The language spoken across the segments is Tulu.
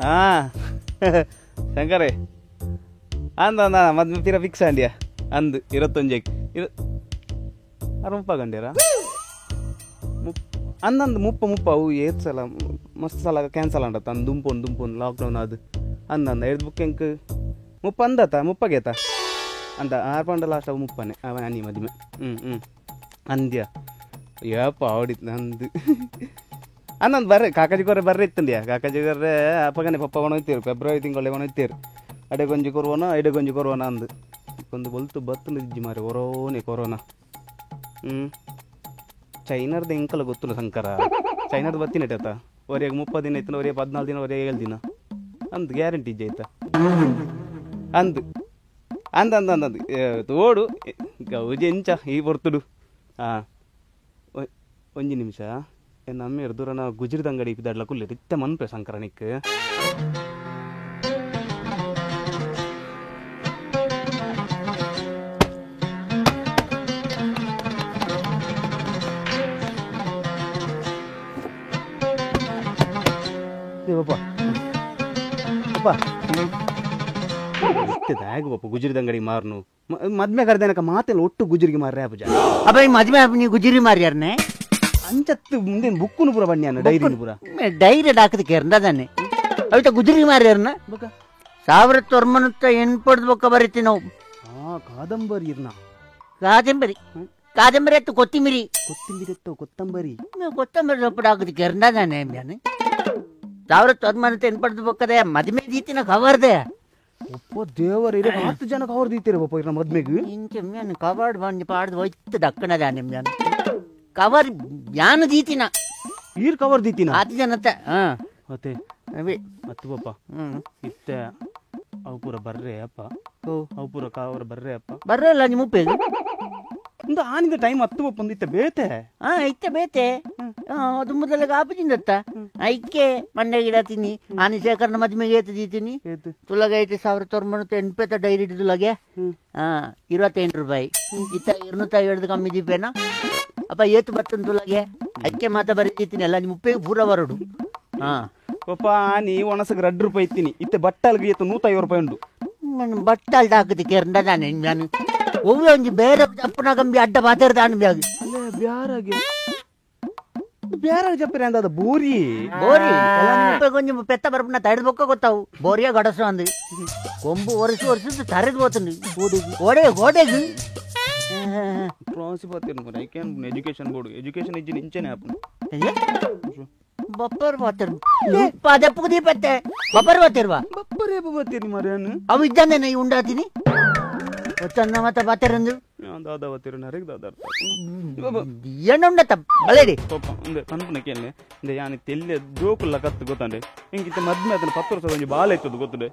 ಹಾಂ ಶಂಕರೇ ಅಂದ ಅಂದ ಮದ್ಮೆ ತೀರ ಫಿಕ್ಸ್ ಅಂಡಿಯ ಅಂದು 21 ಇರು ಅರ ಮುಪ್ಪ ಗಂಡ್ಯಾರ ಅಂದಂದು ಮುಪ್ಪ ಮುಪ್ಪ ಅವು ಏತ್ ಸಲ ಮಸ್ತ್ ಸಲ ಕ್ಯಾನ್ಸಲ್ ಅಂಡತ್ತ ಅಂದು ದುಂಪೊಂದು ದುಂಪೊಂದು ಲಾಕ್ಡೌನ್ ಅದು ಅಂದಂದ ಎಡ್ದು ಬುಕ್ ಎಂಕ್ ಮುಪ್ಪ ಅಂದತ ಮುಪ್ಪಗೇತ ಅಂದ ಆರು ಪಂಡ ಲಾಸ್ಟ್ ಅವು ಮುಪ್ಪನೆ ಅವ ಅನಿ ಮದುವೆ ಹ್ಞೂ ಹ್ಞೂ ಅಂದ್ಯ ಯಪ್ಪ ಅವಡಿತ್ತು ನಂದು ಅಂದಂದು ಬರ್ರೆ ಕಾಕಾಜಿ ಕೊರೆ ಬರ್ರೆ ಇತ್ತಂದ್ಯಾ ಕಾಕಾಜಿ ಕೊರ್ರೆ ಅಪ್ಪಗನೆ ಪಪ್ಪ ಒಣಗ್ತೀರು ಫೆಬ್ರವರಿ ತಿಂಗಳೇ ಒಣಗ್ತೀರು ಅಡೆ ಗೊಂಜಿ ಕೊರುವನ ಇಡೆ ಗೊಂಜಿ ಕೊರುವನ ಅಂದು ಒಂದು ಬೊಲ್ತು ಬತ್ತು ಇಜ್ಜಿ ಮಾರಿ ಒರೋನೆ ಕೊರೋನಾ. ಹ್ಞೂ ಚೈನಾರ್ದು ಎಂಕಲ ಗೊತ್ತಿಲ್ಲ ಶಂಕರ, ಚೈನಾರ್ದು ಬತ್ತಿನ ಆತ ಒರೆಗೆ 30 ದಿನ ಇತ್ತು, ಒರೆಗೆ 14 ದಿನ, ಒರೆಗೆ 7 ದಿನ ಅಂದು ಗ್ಯಾರಂಟಿ ಇಜ್ಜಿ ಆಯ್ತಾ ಅಂದು ಅಂದ ಅಂದ ಅಂದ ತೋಡು ಗೌಜಿ ಎಂಚ ಈ ಬರ್ತುಡು. ಹಾಂ ಒಂಜಿ ನಿಮಿಷ ನಮ್ಮ ದೂರನ ಗುಜಿರಿದ ಅಂಗಡಿ ಇದ್ದಾಡ್ಲ ಕುಲ್ಲೆ ಇತ್ತೆ ಮನ್ಪೆ ಶಂಕರ ನಿಕ್. ಪಪ್ಪ ಪಪ್ಪ ಇತ್ತದಾಗ ಪಪ್ಪ ಗುಜಿರಿದ ಅಂಗಡಿ ಮಾರ್ನು ಮದ್ಮೆ ಕರೆದನಕ ಮಾತೆಲ್ಲ ಒಟ್ಟು ಗುಜಿರಿಗೆ ಮಾರ್ರೆ ಪೂಜಾ. ಅಪ್ಪ ಈ ಮದ್ಮೆ ನೀ ಗುಜಿರಿ ಮಾರ್ಯಾರನೆ ಅಂಚತ್ತು ಮುಂದೆ ಬುಕ್ಕುನು ಪೂರ ಬಣ್ಣ ಡೈರಿನು ಪೂರ ಡೈರಿ ಹಾಕದಕ್ಕೆ ತಾನೆ ಅವಿತ ಗುಜಿರಿ ಮಾರ್ಯಾರನ 1980 ಬೊಕ್ಕ ಬರೀತಿ ನಾವು. ಕಾದಂಬರಿ ಇರ್ನ ಕಾದಂಬರಿ ಕಾದಂಬರಿ ಅತ್ತು ಕೊತ್ತಿಮಿರಿ ಕೊತ್ತಿಂಬಿರಿ ಎತ್ತು ಕೊತ್ತಂಬರಿ ಕೊತ್ತಂಬರಿ ಸೊಪ್ಪು ಹಾಕದಕ್ಕೆ ತಾನೆ 1980 ಬೊಕ್ಕದೆ ಮದ್ಮೆ ದೀತಿನ ಕವರ್ದೆ. ಒಪ್ಪ ದೇವರ ಇರೋ 10 ಜನ ಕವರ್ ದೀತೀರ ಪಪ್ಪ ಇರ್ನ ಮದ್ಮೆಗೆ ಇಂಚ ಮ್ಯಾನ್ ಕವರ್ಡ್ ಬಂದು ಪಾಡ್ದು ಹೋಯ್ತು ದಕ್ಕಣದ ನಿಮ್ಯಾನ್ ಕವರ್ ಯಾನು ದೀತಿನ ಈರ್ ಕವರ್ ದೀತಿನ 10 ಜನತ್ತ. ಹಾಂ ಅತ್ತೆ ಅವೇ ಮತ್ತು ಪಪ್ಪ ಇತ್ತೆ ಅವು ಪೂರ ಬರ್ರೆ ಅಪ್ಪ ಅವು ಪೂರ ಕವರ್ ಬರ್ರೆ ಅಪ್ಪ ಬರ್ರೆ ಅಲ್ಲ ನಿಮ್ಮ ಉಪ್ಪೆ ಒಂದು ಆನಿದ ಟೈಮ್ ಹತ್ತು ಪಪ್ಪ ಒಂದು ಇತ್ತೆ ಬೇತೆ. ಹಾಂ ಇತ್ತೆ ಬೇತೆ ಅದು ಮೊದಲಿಗೆ ಆಪುಜಿಂದತ್ತ ಐಕೆ ಮಂಡೆ ಗಿಡ ತಿನ್ನಿ ಆನಿ ಶೇಖರ್ನ ಮದ್ಮೆಗೆ ಏತು ದೀತೀನಿ ತುಲಗ ಐತೆ 1980 ಡೈರಿ ತುಲಗೆ ಹಾಂ 28 ರೂಪಾಯಿ ಇತ್ತ 207 ಕಮ್ಮಿ ದೀಪೇನ ಅಪ್ಪ ಏತು ಬರ್ತನ ತುಲಗೆ ಐಕೆ ಮಾತ ಬರೀತೀನಿ ಅಲ್ಲ ನಿಮ್ಮ ಉಪ್ಪೆಗೆ ಪೂರ ಬರೋಡು. ಹಾಂ ಪಪ್ಪ ನೀ ಒಣಸಗೆ 2 ರೂಪಾಯಿ ಇತ್ತೀನಿ ಇತ್ತೆ ಬಟ್ಟಲ್ಗೆ ಏತು 150 ರೂಪಾಯಿ ಉಂಟು. ನಾನು ಬಟ್ಟಲ್ದ ಹಾಕದಕ್ಕೆ ತಾನೆ ನಾನು ಒವ್ವೆ ಒಂಜಿ ಬೇರೆ ಅಪ್ಪನ ಗಂಬಿ ಅಡ್ಡ ಪಾತಿರ್ದಾಣ ಬ್ಯಾಗ್ ಬ್ಯಾರಾಗಿ ಬ್ಯಾರಾಗಿ ಜಪ್ಪಿರ ಅಂದ ಬೋರಿ ಬೋರಿ ಕೊಂಚ ಪೆತ್ತ ಬರಪುನ ತಡೆದು ಬೊಕ್ಕ ಗೊತ್ತಾವು ಬೋರಿಯ ಗಡಸು ಅಂದು ಕೊಂಬು ಒರೆಸು ಒರೆಸು ತರೆದು పోతుంది ಗೋಡೆ ಗೋಡೆಗೆ cross ಪಾತಿರ್ I can education board education ಇಜ್ಜಿ ನಿಂಚನೆ ಆಪುನ ಬಪ್ಪರ್ ಪಾತಿರ್ ಪದಪ್ಪು ದೀಪತ್ತೆ ಬಪ್ಪರ್ ಪಾತಿರ್ವಾ ಬಪ್ಪರ್ ಏಪ ಪಾತಿರ್ ಮರೇನು ಅವು ಇದ್ದಾನೆ ಈ ಉಂಡಾತೀನಿ ಚಂದ ಮತ್ತ ಪಾತಿರಂದು ದಾದಾ ಪಾತಿರು ನರೆಗೆ ದಾದಾ ಏನು ಉಂಡತ್ತ ಬಲೇಡಿ ಪಪ್ಪ ಉಂದೆ ಪನ್ಪುನ ಕೇಳನೆ ಇಂದೆ ಯಾನಿ ತೆಲ್ಲೆ ಜೋಕುಲ್ಲ ಕತ್ತು ಗೊತ್ತಂಡೆ ಇಂಕಿತ್ತ ಮದ್ಮೆ ಆತನ 10 ವರ್ಷದ ಒಂಜಿ ಬಾಲ ಇತ್ತದು ಗೊತ್ತುಡೆ.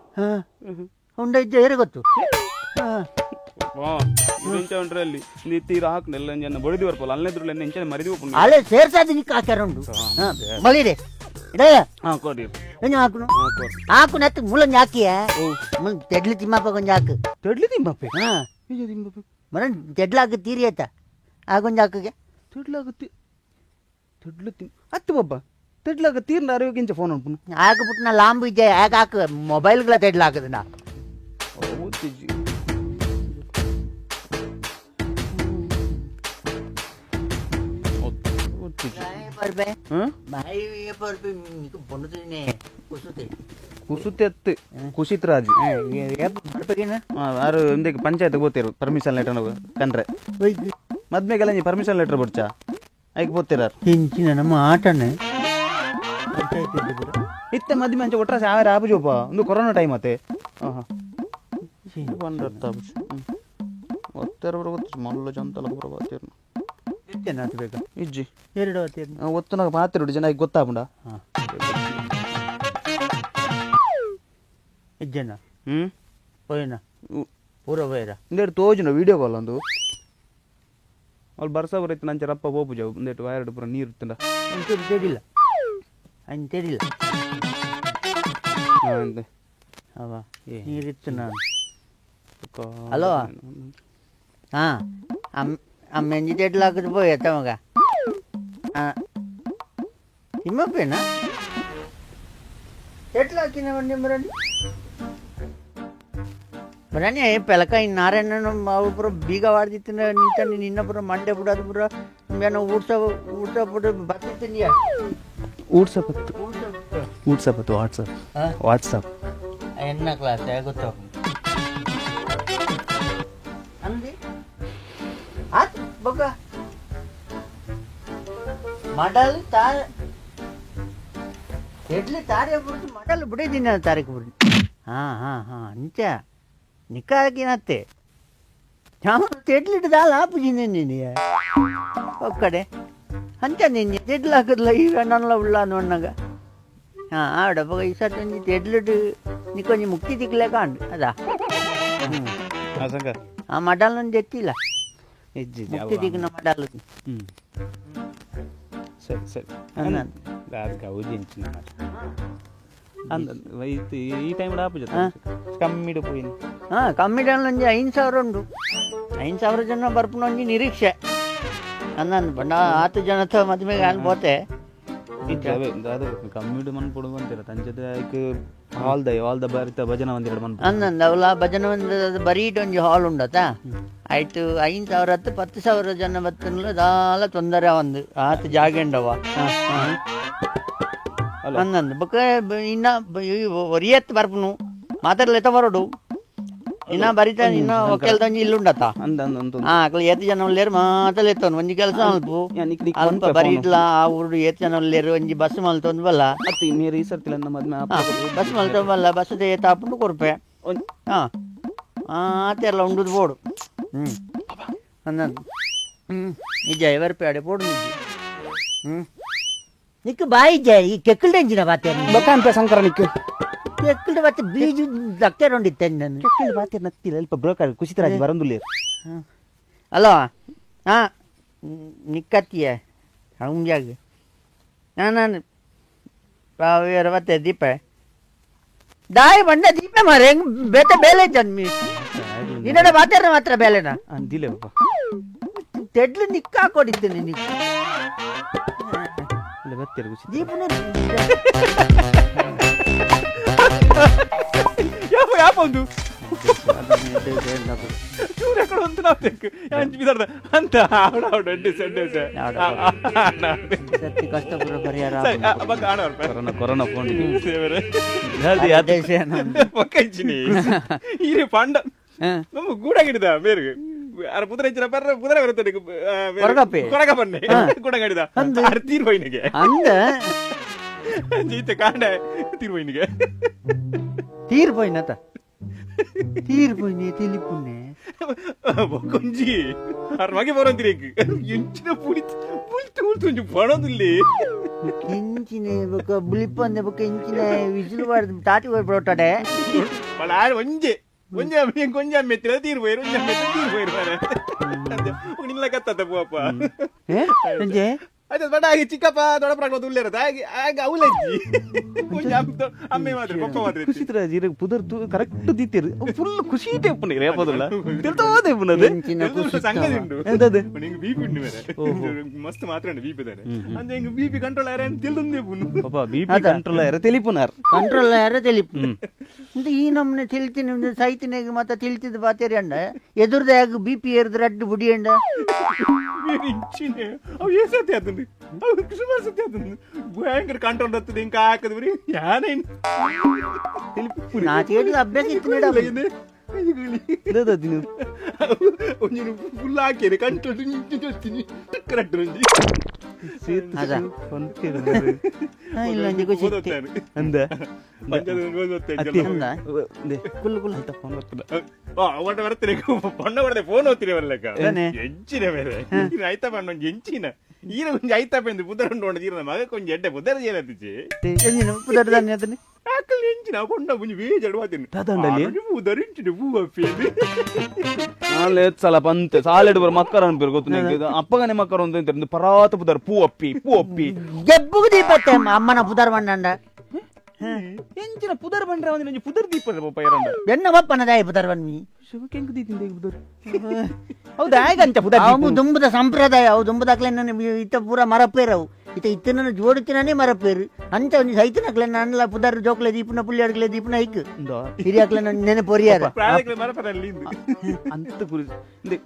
ಉಂಡ ಇದ್ದ ಏರು ಗೊತ್ತು ಇಂಚ ಉಂಟ್ರೆ ಅಲ್ಲಿ ತೀರ ಹಾಕ್ನೆಲ್ಲ ಜನ ಬಡಿದು ಬರ್ಪಲ್ಲ ಅಲ್ಲೆದ್ರಲ್ಲ ಇಂಚನೆ ಮರಿದು ಹೋಪುಂಡು ಅಲ್ಲೇ ಸೇರ್ಸಾದ ನಿಕ್ಕ ಹಾಕ್ಯಾರ ಉಂಡು ಬಲಿಡೆ ಇಡಯ್ಯ ಹಾಂ ಕೊರಿ ಎಂಜ ಹಾಕುನು ಹಾಕು ನತ್ತು ಮುಲಂಜ ಹಾಕಿಯ ಮುಲ್ ತೆಡ್ಲಿ ತಿಮ್ಮಪ್ಪ ಕೊಂಜ ಹಾಕು ತೆಡ್ಲಿ ತಿಮ್ಮಪ್ಪೆ. ಹಾಂ ನಿಜ ತಿಮ್ಮಪ್ಪೆ ಮರ ತೆಡ್ಲಾಕ ತೀರಿ ಆಯ್ತಾ ಆ ಕೊಂಜ ಹಾಕುಗೆ ತೆಡ್ಲಾಕ ತೆಡ್ಲು ತಿಮ್ ಅತ್ತು ಬಬ್ಬ ತೆಡ್ಲಾಕ ತೀರ್ನ ಆರೋಗ್ಯ ಫೋನ್ ಉಂಟು ಹಾಕ್ಬಿಟ್ಟು ನಾ ಲಾಂಬು ಇದ್ದೆ ಯಾಕೆ ಹಾಕು ಮೊಬೈಲ್ಗಳ ತೆಡ್ಲಾಕದ ನಾ ಕುಸುತೆ ಕುಸಿತ್ ರಾಜ್ ಯಾರು ಇಂದಕ್ಕೆ ಪಂಚಾಯತ್ ಗೊತ್ತಿರು ಪರ್ಮಿಷನ್ ಲೆಟರ್ ಕಂಡ್ರೆ ಮದ್ಮೆಗೆಲ್ಲ ನೀ ಪರ್ಮಿಷನ್ ಲೆಟರ್ ಬಡ್ಚಾ ಐಕ್ ಬೋತಿರ ಇಂಚಿನ ನಮ್ಮ ಆಟನೆ ಇತ್ತೆ ಮದ್ಮೆ ಅಂಚೆ ಒಟ್ರಾಸಿ ಆರ ಆಪುಜೋಪ ಒಂದು ಕೊರೋನಾ ಟೈಮ್ ಅತ್ತೆ ಒತ್ತರ ಗೊತ್ತು ಮಲ್ಲ ಜಂತಲ ಪೂರ ಬಾತಿರ್ನು ಬೇಕಾ ಇಜ್ಜಿ ಎರಡು ಒತ್ತುನಾಗ ಪಾತಿರುಡು ಜನ ಗೊತ್ತಾಪುಂಡ ಇಜ್ಜನ ಹ್ಞೂ ಪೋಯಿನ ಪೂರ ಪೋಯಿರ ಇಂದೇಟು ತೋಜುನ ವೀಡಿಯೋ ಕಾಲ್ ಒಂದು ಅಲ್ಲಿ ಬರ್ಸ ಬರೈತೆ ನಂಚೆ ರಪ್ಪ ಪೋಪುಜ ಒಂದೇಟು ವೈರ್ಡ್ ಪೂರ ನೀರು ಇತ್ತಂಡ ಅಂಚೂರು ತೆಡಿಲ್ಲ ಅಂಚ್ ತೆಡಿಲ್ಲ ಅವ ನೀರಿತ್ತು ನಾನು. ಹಲೋ ಹಾಂ ಅಮ್ಮೆಂಜಿ ತೆಡ್ಲಾಕದು ಪೋಯತ್ತ ಮಗ ಹಾಂ ತಿಮ್ಮಪ್ಪೇನಾ? ಎಟ್ಲ ಹಾಕಿನ ಮಂಡಿ ಬರಣಿ ಬರಣಿ ಪೆಲಕ ಇನ್ನು ನಾರಾಯಣನ ಅವು ಪೂರ ಬೀಗ ವಾಡ್ದಿತ್ತಿನ ನಿಂತಾನೆ ನಿನ್ನ ಪೂರ ಮಂಡೆ ಬಿಡೋದು ಪೂರ ಏನೋ ಊಡ್ಸ ಊಡ್ಸ ಬಿಡು ಬತ್ತಿತ್ತೀನಿ. ಊಡ್ಸಪತ್ತು ಊಡ್ಸಪತ್ತು ವಾಟ್ಸಪ್ ವಾಟ್ಸಪ್ ಎನ್ನ ಕ್ಲಾಸ್ ಗೊತ್ತಾಗ ಅಂದಿ ಆತ್ ಬೊಕ್ಕ ಮಡಲ್ ತಾ ಎಡ್ಲಿ ತಾರೆ ಬಿಡ್ತು ಮಡಲ್ ಬಿಡಿದ್ದೀನಿ ತಾರೀಕು ಬಿಡಿ. ಹಾಂ ಹಾಂ ಹಾಂ ಅಂಚ ನಿಕ್ಕಾಕಿನತ್ತೆ ನಾನು ತೆಡ್ಲಿಡ್ದಾಲ ಆಪುಜಿನಿ ನೀನು ಒಕ್ಕಡೆ ಅಂಚ ನಿನ್ನೆ ತೆಡ್ಲು ಹಾಕಿದ್ಲ ಈಗ ನನ್ನಲ್ಲ ಉಳ್ಳ ಅನ್ನೋಣ್ಣಾಗ. ಹಾಂ ಆಡ ಬೊಕ ಈ ಸರ್ತಿ ಒಂಜಿ ತೆಡ್ಲಿಡ್ ನಿಕ್ಕೊಂಜಿ ಮುಕ್ತಿ ತಿಕ್ಲೆ ಕಾಂಡು ಅದಾ. ಆ ಮಡಲ್ ಒಂದು ಎತ್ತಿಲ್ಲ ಮುಕ್ತಿ ತಿಕ್ಕಿನ ಮಡಲ್. ಸರಿ ಸರಿ ಅಂದ ಈ ಟೈಮ್ ಆಪುಜ ಕಮ್ಮಿಡು ಪೋಯಿನ. ಹಾಂ ಕಮ್ಮಿಡಲ್ ಒಂಜಿ 5,000 ಉಂಡು 5,000 ಜನ ಬರ್ಪುನ ಒಂಜಿ ನಿರೀಕ್ಷೆ ಅಂದ ಬಣ್ಣ ಆತು ಜನತ ಮದುವೆಗೆ ಅಲ್ಲಿ ಪೋತೆ ಕಮ್ಮಿಡು ಮನ್ ಪೊಡು ಬಂತಿರ ತಂಚದ ಹಾಲ್ದ ಹಾಲ್ದ ಬರಿತ ಭಜನ ಮಂದಿರ ಮನ್ ಅಂದಂದ ಅವಲ ಭಜನ ಮಂದಿರದ ಬರೀಟ್ ಒಂಜಿ ಹಾಲ್ ಉಂಡತ ಆಯ್ತು 5,000 ಹತ್ತು 10,000 ಜನ ಬತ್ತನ್ಲ ದಾಲ ತೊಂದರೆ ಒಂದು ಆತು ಜಾಗೆಂಡವ ಅಂದಂದು ಬೊಕ ಇನ್ನ ಒರಿಯತ್ ಬರ್ಪುನು ಮಾತಾಡ್ಲೆತ್ತ ಬರೋಡು ಇನ್ನ ಬರಿತ ಇನ್ನ ಒಕ್ಕೆಲ್ದ ಒಂಜಿ ಇಲ್ಲುಂಡತ. ಹಾ ಅಕ್ಲ ಏತ್ ಜನ ಉಲ್ಲೇರು ಮಾತಲ್ಲಿ ಎತ್ತವನು ಒಂಜಿ ಕೆಲಸ ಮಲ್ಪು ಅಲ್ಪ ಬರೀಟ್ಲ ಆ ಊರು ಏತ್ ಜನ ಉಲ್ಲೇರು ಒಂಜಿ ಬಸ್ ಮಲ್ತೊಂದು ಬಲ್ಲ ಬಸ್ ಮಲ್ತೊಂದು ಬಲ್ಲ ಬಸ್ ಏತ್ ಆಪುಂಡು ಕೊರ್ಪೆ. ಹಾಂ ಆತೆಲ್ಲ ಉಂಡುದು ಬೋಡು. ಹ್ಞೂ ಅಂದಂದು ಹ್ಞೂ ನಿಜ ಬರ್ಪೆ ಅಡೆ ಪೋಡು ನಿಜ. ಹ್ಞೂ ನಿಕ್ಕು ಬಾಯಿ ಜಯ ಈ ಕೆಕ್ಕಲ್ದ ಎಂಜಿನ ಬಾತೆ ಬೊಕ ಶಂಕರ ನಿಕ್ಕು ಕೆಕ್ಕಲ್ದ ಬಾತೆ ಬೀಜ ದಕ್ತೇರೊಂಡಿತ್ತೆ ನಾನು ಕೆಕ್ಕಲ್ದ ಬಾತೆ ನತ್ತಿಲ್ಲ ಅಲ್ಪ ಬ್ರೋಕರ್ ಕುಶಿತರಾಜ್ ಬರಂದುಲ್ಲೇರು. ಅಲೋ ಹಾಂ ನಿಕ್ಕತ್ತಿಯ ಹಂಗ್ಯಾಗ ನಾನು ಬತ್ತೆ ದೀಪ ದಾಯಿ ಬಂಡ ದೀಪ ಮಾರೆ ಹೆಂಗ್ ಬೇತೆ ಬೇಲೆ ಜನ್ಮಿ ನಿನ್ನ ಬಾತೇರ ಮಾತ್ರ ಬೇಲೆನಾ ಅಂದಿಲ್ಲ ಬಾಪ ತೆಡ್ಲು ನಿಕ್ಕ ಹಾಕೊಡಿದ್ದೇನೆ ನಿಕ್ಕ ದೀಪನ ಯಾಪ ಯಾಪ ಒಂದು ಚೂರು ಎಕ್ಕಡ ಒಂದು ನಾವು ತೆಕ್ಕು ಅಂಚು ಬಿದಾರ್ದ ಅಂತ ಆಡ ಆಡ ಅಡ್ಡಿಸ್ ಅಡ್ಡಿಸ್ ಸತ್ಯ ಕಷ್ಟ ಪೂರ ಪರಿಹಾರ ಬಕ್ಕ ಆಡ corona corona phone ಪಕ್ಕ ಇಚ್ಚಿನಿ ಈರೆ ಪಂಡ ನಮ್ಮ ಗೂಡಾಗಿಡಿದ ಬೇರೆ ಅರ ಪುತ್ರ ಇಚ್ಚಿನ ಪರ್ರ ಪುತ್ರ ಬರುತ್ತೆ ಕೊರಗಪ್ಪೆ ಕೊರಗಪ್ಪನ್ನೆ ಗೂಡಂಗಡಿದ ಅರ ತೀರ್ವೈನಿಗೆ ಅಂದ ಜೀತೆ ಕಾಂಡ ತೀರ್ವೈನಿಗೆ ತೀರ್ಪೋಯ್ನತ ತೀರ್ಪೋಯ್ನೆ ತಿಳಿಪುನ್ನೆ కొంಜಿ ಅರ ಮಗೆ ಬರೋಂತಿರಿ ಎಂಚಿನ ಪುಳಿತ್ ಪುಳಿತು ಉಳ್ತು ಒಂಜಿ ಪಣದುಲ್ಲಿ ಇಂಚಿನ ಬೊಕ ಬುಲಿಪಂದೆ ಬೊಕ ಇಂಚಿನ ವಿಜಿಲು ಬಾರ್ದು ತಾಟಿ ಬರೋಟಾಡೆ ಬಳ ಒಂಜೆ ಒಂಜೆ ಕೊಂಜ ಮೆತ್ತಿರ ತೀರ್ ಪೋಯಿರು ಒಂಜೆ ಮೆತ್ತಿರ ತೀರ್ ಪೋಯಿರು ಮಾರೆ ನಿಲ್ಲ ಕತ್ತತ್ತ ಪೂವಪ್ಪ ಒಂಜೆ ಆಯ್ತು ಬಡ ಹಾಗೆ ಚಿಕ್ಕಪ್ಪ ದೊಡ್ಡಪ್ಪ ಉಲ್ಲೇರತ್ತ ಹಾಗೆ ಹಾಗೆ ಅವಲಜ್ಜಿ ಒಂಜಿ ಅಮ್ಮೆ ಮಾತ್ರ ಪಪ್ಪ ಮಾತ್ರ ಖುಷಿತರಾಜ್ ಇರ ಪುದರ್ ಕರೆಕ್ಟ್ ದೀತಿರು ಫುಲ್ ಖುಷಿ ಟೇಪುನ ರೇಪದಲ್ಲ ತಿಳ್ತೋದೆ ಪುನದು ಸಂಗದಿ ಉಂಡು ನಿಂಗೆ ಬಿಪಿ ಉಂಡು ಬೇರೆ ಮಸ್ತ್ ಮಾತ್ರ ಉಂಡು ಬಿಪಿ ತಾನೆ ಅಂದ್ರೆ ಹಿಂಗೆ ಬಿಪಿ ಕಂಟ್ರೋಲ್ ಆಯ್ರೆ ತಿಳಿದುಂದೇ ಪುನು ಪಾಪ ಬಿಪಿ ಕಂಟ್ರೋಲ್ ಆಯ್ರೆ ತಿಳಿಪುನಾರ್ ಕಂಟ್ರೋಲ್ ಆಯ್ರೆ ತಿಳಿಪು ಈ ನಮ್ಮನೆ ತಿಳಿತೀನಿ ಸೈತಿನ ಮತ್ತೆ ತಿಳಿತಿದ್ದು ಬಾತೇರಿ ಅಂಡ ಎದುರ್ದ ಯಾಕೆ ಬಿಪಿ ಏರಿದ್ರೆ ಅಡ್ಡು ಬುಡಿ ಅಂಡ ಅವು ಏ ಸತ್ಯ ಆತಂದು ಅವು ಸುಮಾರು ಸತ್ಯ ಆತಂದು ಭಯಂಕರ ಕಂಟ್ರೋಲ್ ಹತ್ತದ ಹಿಂಗೆ ಹಾಕದ್ ಬರೀ ಯಾನೇನು ನಾ ತಿಳಿದ ಅಭ್ಯಾಸ ಇತ್ತು ಒಂಜಿ ಫುಲ್ ಹಾಕೇನೆ ಕಂಟ್ರೋಲ್ ಕರೆಕ್ಟ್ ಒಂಜಿ ಫೋನ್ ಓದ್ತೀರಿ ಬರ್ಲಕ್ಕ ಎಂಚಿನ ಬೇರೆ ಐತ ಪಂಡ ಒಂಜಿ ಎಂಚಿನ ಈರ ಒಂಜಿ ಐತ ಪಂದು ಪುದರ್ ಉಂಡು ಈರ ಮಗ ಕೊಂಚ ಎಡ್ಡೆ ಪುದರ್ ಏನತ್ತಿಚಿ ಪುದರ್ ದಾನೆ ಅದನ್ನ ಆಕಲ್ ಎಂಚಿನ ಕೊಂಡ ಒಂಜಿ ವೇಜ್ ಅಡ್ವಾತಿನ ಪುದರ್ ಎಂಚಿನ ಹೂ ಅಪ್ಪಿ ಸಲ ಪಂತೆ ಸಾಲೆಡ್ ಬರ ಮಕ್ಕರ ಅನ್ಪೇರು ಗೊತ್ತು ನಿಂಗೆ ಅಪ್ಪಗನೆ ಮಕ್ಕರ ಅಂತ ಪರಾತ ಪುದರ್ ಪೂ ಅಪ್ಪಿ ಪೂ ಅಪ್ಪಿ ಗೆಬ್ಬುಗು ದೀಪತ್ತೆ ಅಮ್ಮನ ಪುದರ್ ಬಂಡ ಎಂಚಿನ ಪುದರ್ ಬಂಡ್ರೆ ಒಂಜಿ ಪುದರ್ ದೀಪ ಪಪ್ಪ ಎರಂಡ ಎನ್ನ ಬಪ್ಪನ ದಾಯಿ ಪುದರ್ ಬನ್ನಿ ಶಿವಕೆಂಕು ದೀತಿಂದ ಪುದರ್ ಹೌದಾ ಆಗ ಅಂಚ ಪುದರ್ ಅವು ದುಂಬುದ ಸಂಪ್ರದಾಯ ಅವು ದುಂಬುದಾಕ್ಲೆ ಇತ್ತ ಪೂರ ಮರಪೇರವು ಇತ್ತೆ ಇತ್ತನ ಜೋಡುತ್ತಿನೇ ಮರಪೇರು ಅಂತ ಒಂಜಿ ಸೈತನಕ್ಲೆ ನನ್ನಲ ಪುದರ್ ಜೋಕ್ಲೆ ದೀಪನ ಪುಳ್ಳಿ ದೀಪನ ಐಕ್ ಹಿರಿಯಾಕ್ಲೆ ನೆನಪೊರಿಯಾರ ಅಂತ ಗುರಿ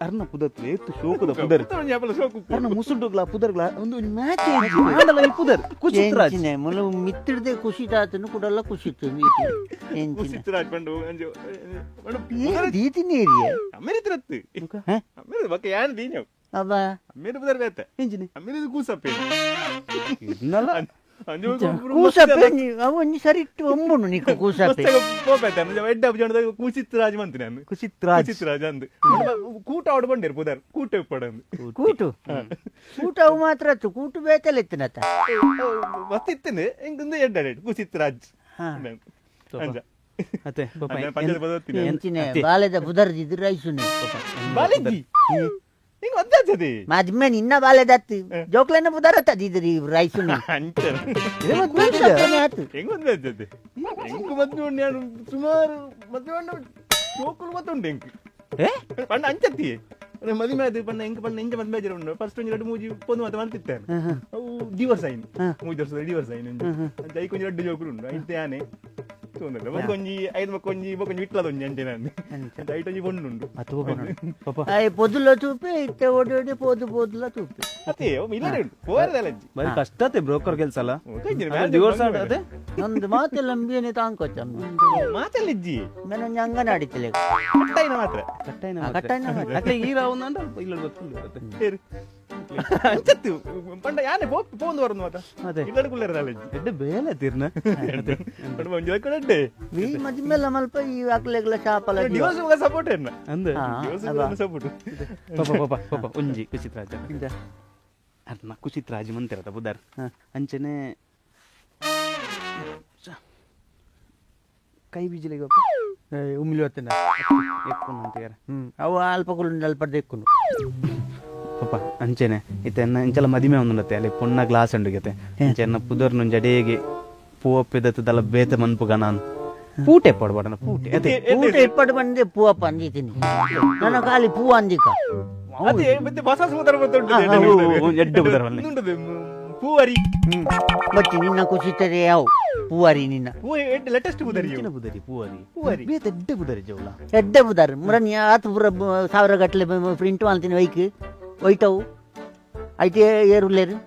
ಅರ್ನ ಪುದರ್ ಏತ್ ಶೋಕದ ಪುದರ್ ಅರ್ನ ಮುಸುಡುಗ್ಲ ಪುದರ್ಗ್ಲ ಒಂದು ಮ್ಯಾಚ್ ಆಂಡಲ ಈ ಪುದರ್ ಕುಶಿತ್ ರಾಜ್ ಮುಲು ಮಿತ್ತಿಡ್ದೆ ಕುಶಿತಾತನು ಕುಡಲ್ಲ ಕುಶಿತ್ತು ಕುಶಿತ್ ರಾಜ್ ಪಂಡು ಅಂಜು ದೀತಿನಿ ಏರಿಯ ಅಮೇರಿತ್ರತ್ತು ಅಮೇರಿ ಬಕ್ಕ ಯಾನ್ ದೀನವು ಅಬ್ಬಾ ಅಮೇರಿ ಪುದರ್ ಬೇತೆ ಎಂಜಿನಿ ಅಮೇರಿ ಕೂಸಪ್ಪೆ ಇನ್ನಲ್ಲ ಕೂಸಪ್ಪೆ ಅವು ಒಂಜಿ ಸರಿಟ್ಟು ಒಂಬುನು ನಿಕ್ಕು ಕೂಸಪ್ಪೆ ಪೋಪೈತೆ ಅಂಜ ಎಡ್ಡ ಜನದ ಕುಶಿತ್ ರಾಜ್ ಮಂತಿ ನಾನು ಕುಶಿತ್ ರಾಜ್ ಕುಶಿತ್ ರಾಜ್ ಅಂದು ಕೂಟ ಆಡ್ ಬಂಡೇರು ಪುದರ್ ಕೂಟ ಉಪ್ಪಡಂದು ಕೂಟು ಕೂಟ ಅವು ಮಾತ್ರ ಅತ್ತು ಕೂಟು ಬೇತಲೆ ಇತ್ತಿನತ್ತ ಮಸ್ತ್ ಇತ್ತೇನೆ ಎಂಕಂದು ಎಡ್ಡ ಕುಶಿತ್ ರಾಜ್ ಅಂಜ ಅತ್ತೆ ಬಾಲೆದ ಪುದರ್ ರೈಸುನೆ ಬಾಲೆಜಿ ಹಿಂಗ ಒಂದಾಚದೆ ಮದ್ಮೆ ನಿನ್ನ ಬಾಲೆದತ್ತು ಜೋಕ್ಲೆನ ಪುದರ್ ಅತ್ತದಿದ್ರಿ ರೈಸುನೆ ಹೆಂಗ ಒಂದಾಚದೆ ಹೆಂಗ ಮದ್ವೆ ಉಂಡು ನಾನು ಸುಮಾರು ಮದ್ವೆ ಉಂಡು ಜೋಕುಲು ಗೊತ್ತುಂಡು ಹೆಂಗ್ ಪಂಡ ಅಂಚತ್ತಿ ಮದುವೆ ಆಯ್ತು ಪಂಡ ಹೆಂಗ್ ಪಂಡ ಎಂಚ ಮದ್ವೆ ಆಯ್ತು ಉಂಡು ಫಸ್ಟ್ ಒಂಜಿ ಎರಡು ಮೂಜಿ ಪೊಂದು ಮಾತ ಮಂತಿತ್ತೇನೆ ಅವು ಡಿವೋರ್ಸ್ ಆಯ್ನು 3 ವರ್ಷದ ಡಿವೋರ್ಸ್ ಆಯ್ನು ಐಕೊಂಜಿ ಎರಡು ಜೋಕುಲು ಉಂಡು ಐತೆ ಆನೆ ಒಂಜಿ ಐದು ಮಕ್ಕೊಂಜಿ ಬೊಕೊಂಜಿ ವಿಟ್ಲದ ಒಂಜಿ ಅಂಚೆ ನಾನು ಐಟ್ ಒಂಜಿ ಪೊಣ್ಣು ಉಂಡು ಪೊದುಲ ತೂಪೆ ಇತ್ತೆ ಓಡಿ ಓಡಿ ಪೋದು ಪೋದುಲ ತೂಪೆ ಅತ್ತೆ ಇಲ್ಲಡೆ ಉಂಟು ಪೋರದಲ್ಲ ಬಾರಿ ಕಷ್ಟತೆ ಬ್ರೋಕರ್ ಕೆಲಸ ಅಲ್ಲ ಡಿವೋರ್ಸ್ ಆಡದೆ ನಂದು ಮಾತೆಲ್ಲ ಅಂಬಿಯನೆ ತಾಂಕೊಚ್ಚಮ್ಮ ಮಾತೆಲ್ಲ ಇಜ್ಜಿ ನಾನು ಒಂಜಿ ಅಂಗನಾಡಿತ್ತಲೆ ಕಟ್ಟಾಯಿನ ಮಾತ್ರ ಕಟ್ಟಾಯಿನ ಕಟ್ಟಾಯಿನ ಅತ್ತೆ ಈ ರಾವು ಅಂಡ ಇಲ್ಲ ಗೊತ್ತುಂಡು ಏರು ಅಂಚತ್ತು ಪಂಡ ಯಾನೆ ಪೋಂದು ಬರೋದು ಮಾತ ಅದೇ ಇಲ್ಲಡೆ ಕುಲ್ಲರದಲ್ಲ ಎಡ್ಡೆ ಬೇಲೆ ತೀರ್ನ ಪಂಡ ಒಂಜಿ ಲಕ್ಕ ಎಡ್ಡೆ ಈ ಮದಿಮೆಲ್ಲ ಮಲ್ಪ ಈ ಅಕ್ಲೆಗ್ಲ ಶಾಪಲ ಡಿವೋರ್ಸ್ ಮುಗ ಸಪೋರ್ಟ್ ಎನ್ನ ಅಂದ ಡಿವೋರ್ಸ್ ಸಪೋರ್ಟ್ ಪಾಪ ಪಾಪ ಪಾಪ ಒಂಜಿ ಕುಶಿತ್ ರಾಜ ಅರ್ನ ಕುಶಿತ್ ರಾಜ್ ಮಂತಿರತ ಬುದಾರ್ ಅಂಚನೆ ಕೈ ಬಿಜಿಲೆಗೆ ಪಾಪ ಉಮ್ಲಿ ಹೊತ್ತನ ಎಕ್ಕುನು ಅಂತೀರ ಅವು ಅಲ್ಪ ಕುಲ್ಲುಂಡು ಅಲ್ಪ ದೆಕ್ಕುನು ಪಾಪ ಅಂಚೆನೆ ಇತ್ತೆ ಇಂಚಲ ಮದಿಮೆ ಒಂದುಂಡತ್ತೆ ಅಲ್ಲಿ ಪೊಣ್ಣ ಗ್ಲಾಸ್ ಉಂಡುಗತ್ತೆ ಅಂಚೆನ ಪುದರ್ ನುಂಜ ಅಡೇಗೆ ಪೂವಪ್ಪಿದತ್ತದಲ್ಲ ಬೇತೆ ಮನ್ಪುಗ ನಾನು ಪೂಟೆ ಪಡ್ಬಾರ್ದನ ಪೂಟೆ ಅದೇ ಪೂಟೆ ಇಪ್ಪಡು ಬಂದೆ ಪೂವಪ್ಪ ಅಂದಿದ್ದೀನಿ ನನ್ನ ಖಾಲಿ ಪೂ ಅಂದಿಕ ಅದೇ ಮತ್ತೆ ಹೊಸ ಪುದರ್ ಬರ್ತುಂಟು ಎಡ್ಡೆ ಪುದರ್ ಬನ್ನಿ ಪೂವರಿ ಬಚ್ಚಿ ನಿನ್ನ ಕುಸಿತರೆ ಯಾವ ಪೂವರಿ ನಿನ್ನ ಪೂ ಎಡ್ಡೆ ಲೇಟೆಸ್ಟ್ ಪುದರಿ ಪುದರಿ ಪೂವರಿ ಪೂವರಿ ಬೇತೆ ಎಡ್ಡೆ ಪುದರಿ ಜೌಲ ಎಡ್ಡೆ ಪುದರ್ ಮುರನಿ ಆತು ಪುರ ಸಾವಿರ ಗಟ್ಟಲೆ ಪ್ರಿಂಟ್ ಮಾಡ್ತೀನಿ ವೈಕ್ ಒಯ್ಟವು ಐತೆ ಏರುಲ್ಲೇರು